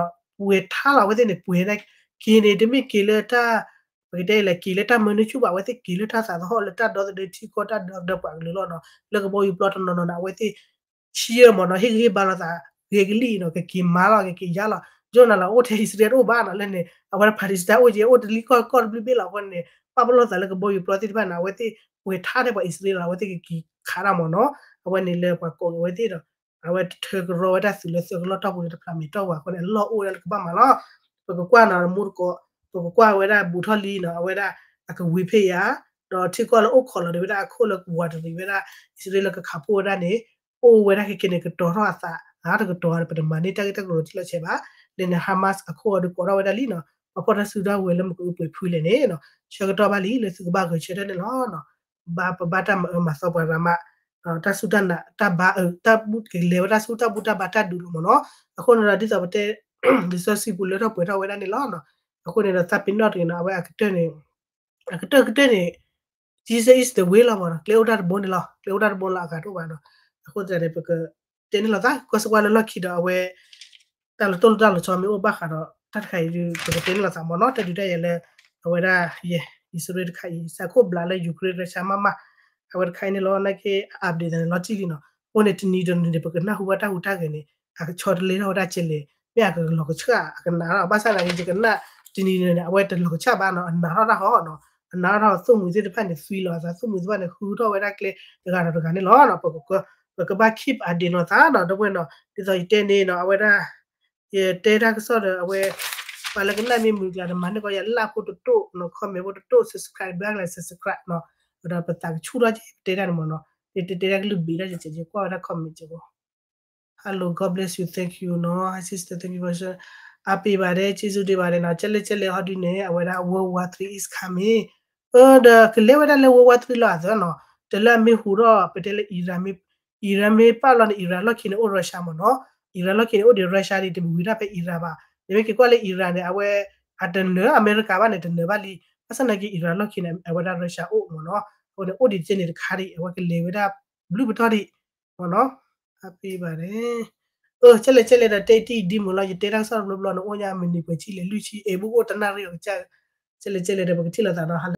ဝဲသ့ၣ်ကဘၣ်က့ၤယီၤထီၣ်ကျိဒီးကဘၣ်က့ၤခးတၢ်မ့ၢ်နီၤ, အဃိသတးန့ၣ်ဒီး ပှဲၤထါလီၤ အဝဲသ့ၣ်န့ၣ် ပှဲၤန့ၣ် က့ၤန့ၣ်တမ့ၢ်က့ၤလၢတၢ် ပကတဲလဲၤက့ၤလၢတၢ်မၢနုၢ်ဆူၣ်ဘၣ်, အဝဲသ့ၣ်က့ၤလၢတၢ်သးသဟီၣ်လၢတၢ်ဒီသဒၢထံကီၢ် တၢ်ဒီသဒၢပှၤကလုာ်လီၤနီၤ, လၢကဘီယူၤပျီတနီၤနီၤန့ၣ် အဝဲသ့ၣ် ဆံမ့ၢ်နီၤ ဟ့ၣ်ဂံၢ်ဟ့ၣ်ဘါလိာ်သး ဂ့ၤကလံၣ်နီၤ ကက့ၤမၤလီၤ ကက့ၤယါလီၤ, ယိၣ်နၤလီၤ အိၣ်ထဲအံၣ်စရ့လးတအိၣ်ဘၣ်နီၤ လၢန့ၣ် အဝဲဒၣ် Palestine အိၣ်က့ၤ အိၣ်တလံၣ်ကီၢ်ကီၢ်တဘျုးဘ့ၣ်လီၤ အဃိန့ၣ် ပာ်ပလီၢ်သးလၢကဘီယူၤပျီသ့ၣ်တဖၣ်န့ၣ် အဝဲသ့ၣ်ပှဲၤထါထဲပှၤအံၣ်စရ့လးလီၤ အဝဲသ့ၣ်ကက့ၤခးတၢ်မ့ၢ်နီၤ, အဝဲန့ၣ်လၢပှၤကိးဂၤဝဲသ့ၣ်ဒီး အဝဲတထၢကရီဝဲဒၣ်သုးလၢသၢကလီၢ်တီၢ်ပူၤန့ၣ် တဖျးမဲာ်တီၢ်ဝဲအဃိန့ၣ် အလီၢ်အိၣ်ဝဲဒၣ်လၢကဘၣ်မၤလီၤ, ပကကွၢ်နီၤ မူတကိး ပကကွၢ်ဝဲဒၣ်ဘူးထီၣ်လံနီၤ အဝဲဒၣ် အကဝံၤဖ့ၣ်ယါ ဒီးထံကီၢ်လၢအိၣ်ခိးလီၤဒီးဝဲဒၣ်အခိၣ်လၢကဝးတရံးဝဲဒၣ် အံၣ်စရ့လးလၢကခးဖှိၣ်ဝဲဒၣ်န့ၣ် အိၣ်ဝဲဒၣ်ခဲကဲန့ၣ် ကတီၤထီၣ်အသး အါတကတီၤန့ၣ် ပတမၤန့ၢ်တၢ်ဂ့ၢ်တၢ်ကျိၤထံလီၤဆဲးဘၣ်, လၢန့ၣ် Hamas အခိၣ်အီၤဒုးကိးထီၣ်ဝဲဒၣ်လံနီၤ ပှၤဖီၣ်တၢ်စုတၢ်ဝဲၤလၢမကအုပှဲၤဖုလဲၣ်န့ၣ်နီၤ ဆၢကတီၢ်ဘၣ်လံ လၢသုကဘၣ်ဂဲၤဆၢထၢၣ်န့ၣ်လီၤနီၤ, ဘၣ်ပဘၣ်တၢ်မၤအၢမၤသီပှၤရၤမး တၢ်စူၢ်တၢ်နာ်တၢ်ဘါအၢ တၢ်ဘူၣ်ကလဲၤဝဲတၢ်စူၢ်တၢ်ဘူၣ်တၢ်ဘါတၢ်ဒုးလီၤမ့ၢ်နီၤ, အဃိန့ၣ်ဒီးဒ်သိးပတဲ လံာ်စီဆှံပူၤလၢထီၣ်ပှဲၤထီၣ်ဝဲဒၣ်န့ၣ်လီၤနီၤ, အဃိန့ၣ်ဒီးသးပ့ၤနီၣ်တဂ့ၤနီၤ အဝဲအကတၢၢ်န့ၣ် အကတၢၢ်ကတၢၢ်န့ၣ် Jesus is the way လီၤမ့ၢ်နီၤ ကျဲအိၣ်တၢ်တဘိန့ၣ်လီၤ ကျဲအိၣ်တၢ်တဘိလီၤ အဂၤတအိၣ်ဘၣ်နီၤ, အဃိသတးန့ၣ် ပကတဲန့ၣ်လိာ်သး ကွၢ်စကွၢ်လၢလီၢ်ခံဒီးအဝဲ တၢ်လီၤတိၢ်လီၤတၢ်လီၤဆီမ့ၢ်အိၣ်ဘၣ်ဃးဒီး တၢ်တခါအံၤဒုး ပကတဲန့ၣ်လိာ်သးမ့ၢ်နီၤ တၢ်ဒုးတၢ်ယၤလၢ အဝဲဒၣ်ယဲ အံၣ်စရ့လးတခါအံၤ စးခိၣ်ဘျးလၢ Ukraine Russia မးမး အဝဲတခါအံၤန့ၣ်လီၤ နာ်က့ update သးန့ၣ်လီၤတံၢ်လံနီၤ, အဃိန့ၣ် တနံၤတနံၤန့ၣ် ပကနၢ်ဟူဘၣ်တၢ်ဟူးတၢ်ဂဲၤန့ၣ် အကဆီတလဲထီၣ်ဝဲဒၣ်ကဲလဲၣ် မ့ၢ်အကလီၤကဆှၣ် အကနးထီၣ် ဘၣ်ဆၣ်သနာ်က့ ယကနၣ်တနံၤန့ၣ် အဝဲတလီၤကဆှၣ်ဘၣ်နီၤ အနးထီၣ်တၢ်ဟီနီၤ, အနးထီၣ်တၢ်ဟီ သိၣ်မှံၤသ့ၣ်တဖၣ်န့ၣ် သွံလီၤအသး သိၣ်မှံၤသ့ၣ်တဖၣ်န့ၣ် ဃုထီၣ်ဝဲဒၣ်ကျဲတဂၤဒီးတဂၤန့ၣ်လီၤနီၤ, ပကဘၣ် keep update လိာ်သးနီၤ ဒီပုၢ်ဝဲၢ်နီၤ ဒ်သိးယတဲန့ၣ်နီၤ အဝဲဒၣ် ယတဲတၢ်ကစီၣ်ဒီးအဝဲ ပှၤလၢကနၣ်မ့ၢ်မုာ်ကျါ တမၤန့ၢ်ကီးယၤ like ဖိတတိၢ်နီၤ comment ဖိတတိၢ် subscribe ဘၣ်ကျါ subscribe နီၤ, ဒီးပသးကဆူၣ်ထီၣ်က့ၤ ပတဲတၢ်န့ၣ်မ့ၢ်နီၤ, ယတဲတဲတၢ်ကလုၢ်ဘ့ၣ်ဒၣ်ကဲကဲ ယကွၢ်ဝဲဒၣ် comment ကဲ Hello, God bless you, thank you နီၤ Hi sister, thank you for share, အါပ့ၤဘၣ်ဒဲ ကျေးဇူးတင်ပါတယ်နီၤ, ကဲလဲၣ်ကဲလဲၣ်ဟီဒုန့ၣ် အဝဲဒၣ် World War Three is coming, အၢ ဒီးကလဲၤဝဲဒၣ်လၢ World War Three လီၤအသၢနီၤ, တလၢအမ့ၢ်ဟူးထီၣ် ပတဲလၢ Iran မ့ၢ် Iran မ့ၢ်ပာ်လီၤန့ၣ် Iran လီၢ်ခံန့ၣ်အိၣ် Russia မ့ၢ်နီၤ, Iran လီၢ်ခံန့ၣ်အိၣ်ဒံး Russia ဒံး တဝံၤဒၣ်ဖဲ Iran ဘၣ်, နမ့ၢ်က့ၤကွၢ်လၢ Iran န့ၣ် အဝဲ အတနၢၤအမဲရကၤဘၣ်န့ၣ် တနၢၤဘၣ်လံ, ဘၣ်ဆၣ်သနာ်က့ Iran လီၢ်ခံန့ၣ် အဝဲဒၣ် Russia အိၣ်မ့ၢ်နီၤ, အဃိန့ၣ် အိၣ်ဒံးတကဲန့ၣ်တခါဒံး အဝဲကလဲၤဝဲဒၣ် ဘျုးပတီၢ်ဒံး မ့ၢ်နီၤ, အါပ့ၤဘၣ်န့ၣ်, အၢ ကဲလဲၣ်ကဲလဲၣ်ဒီး တဲတံၢ်ဒ်မုၢ်လီၤ ယတဲတၢ်ကစီၣ်တဘျီဘျီန့ၣ် အိၣ်ညါမုၢ်နံၤပှဲၤထံၣ်လဲၣ် လွံၢ်ဆံ အဲၣ်ဘူၣ်အိၣ်တနၣ်ရံၣ်အကစၢ်, ကဲလဲၣ်ကဲလဲၣ်ဒီး ပကထံၣ်လိာ်သးနီၤ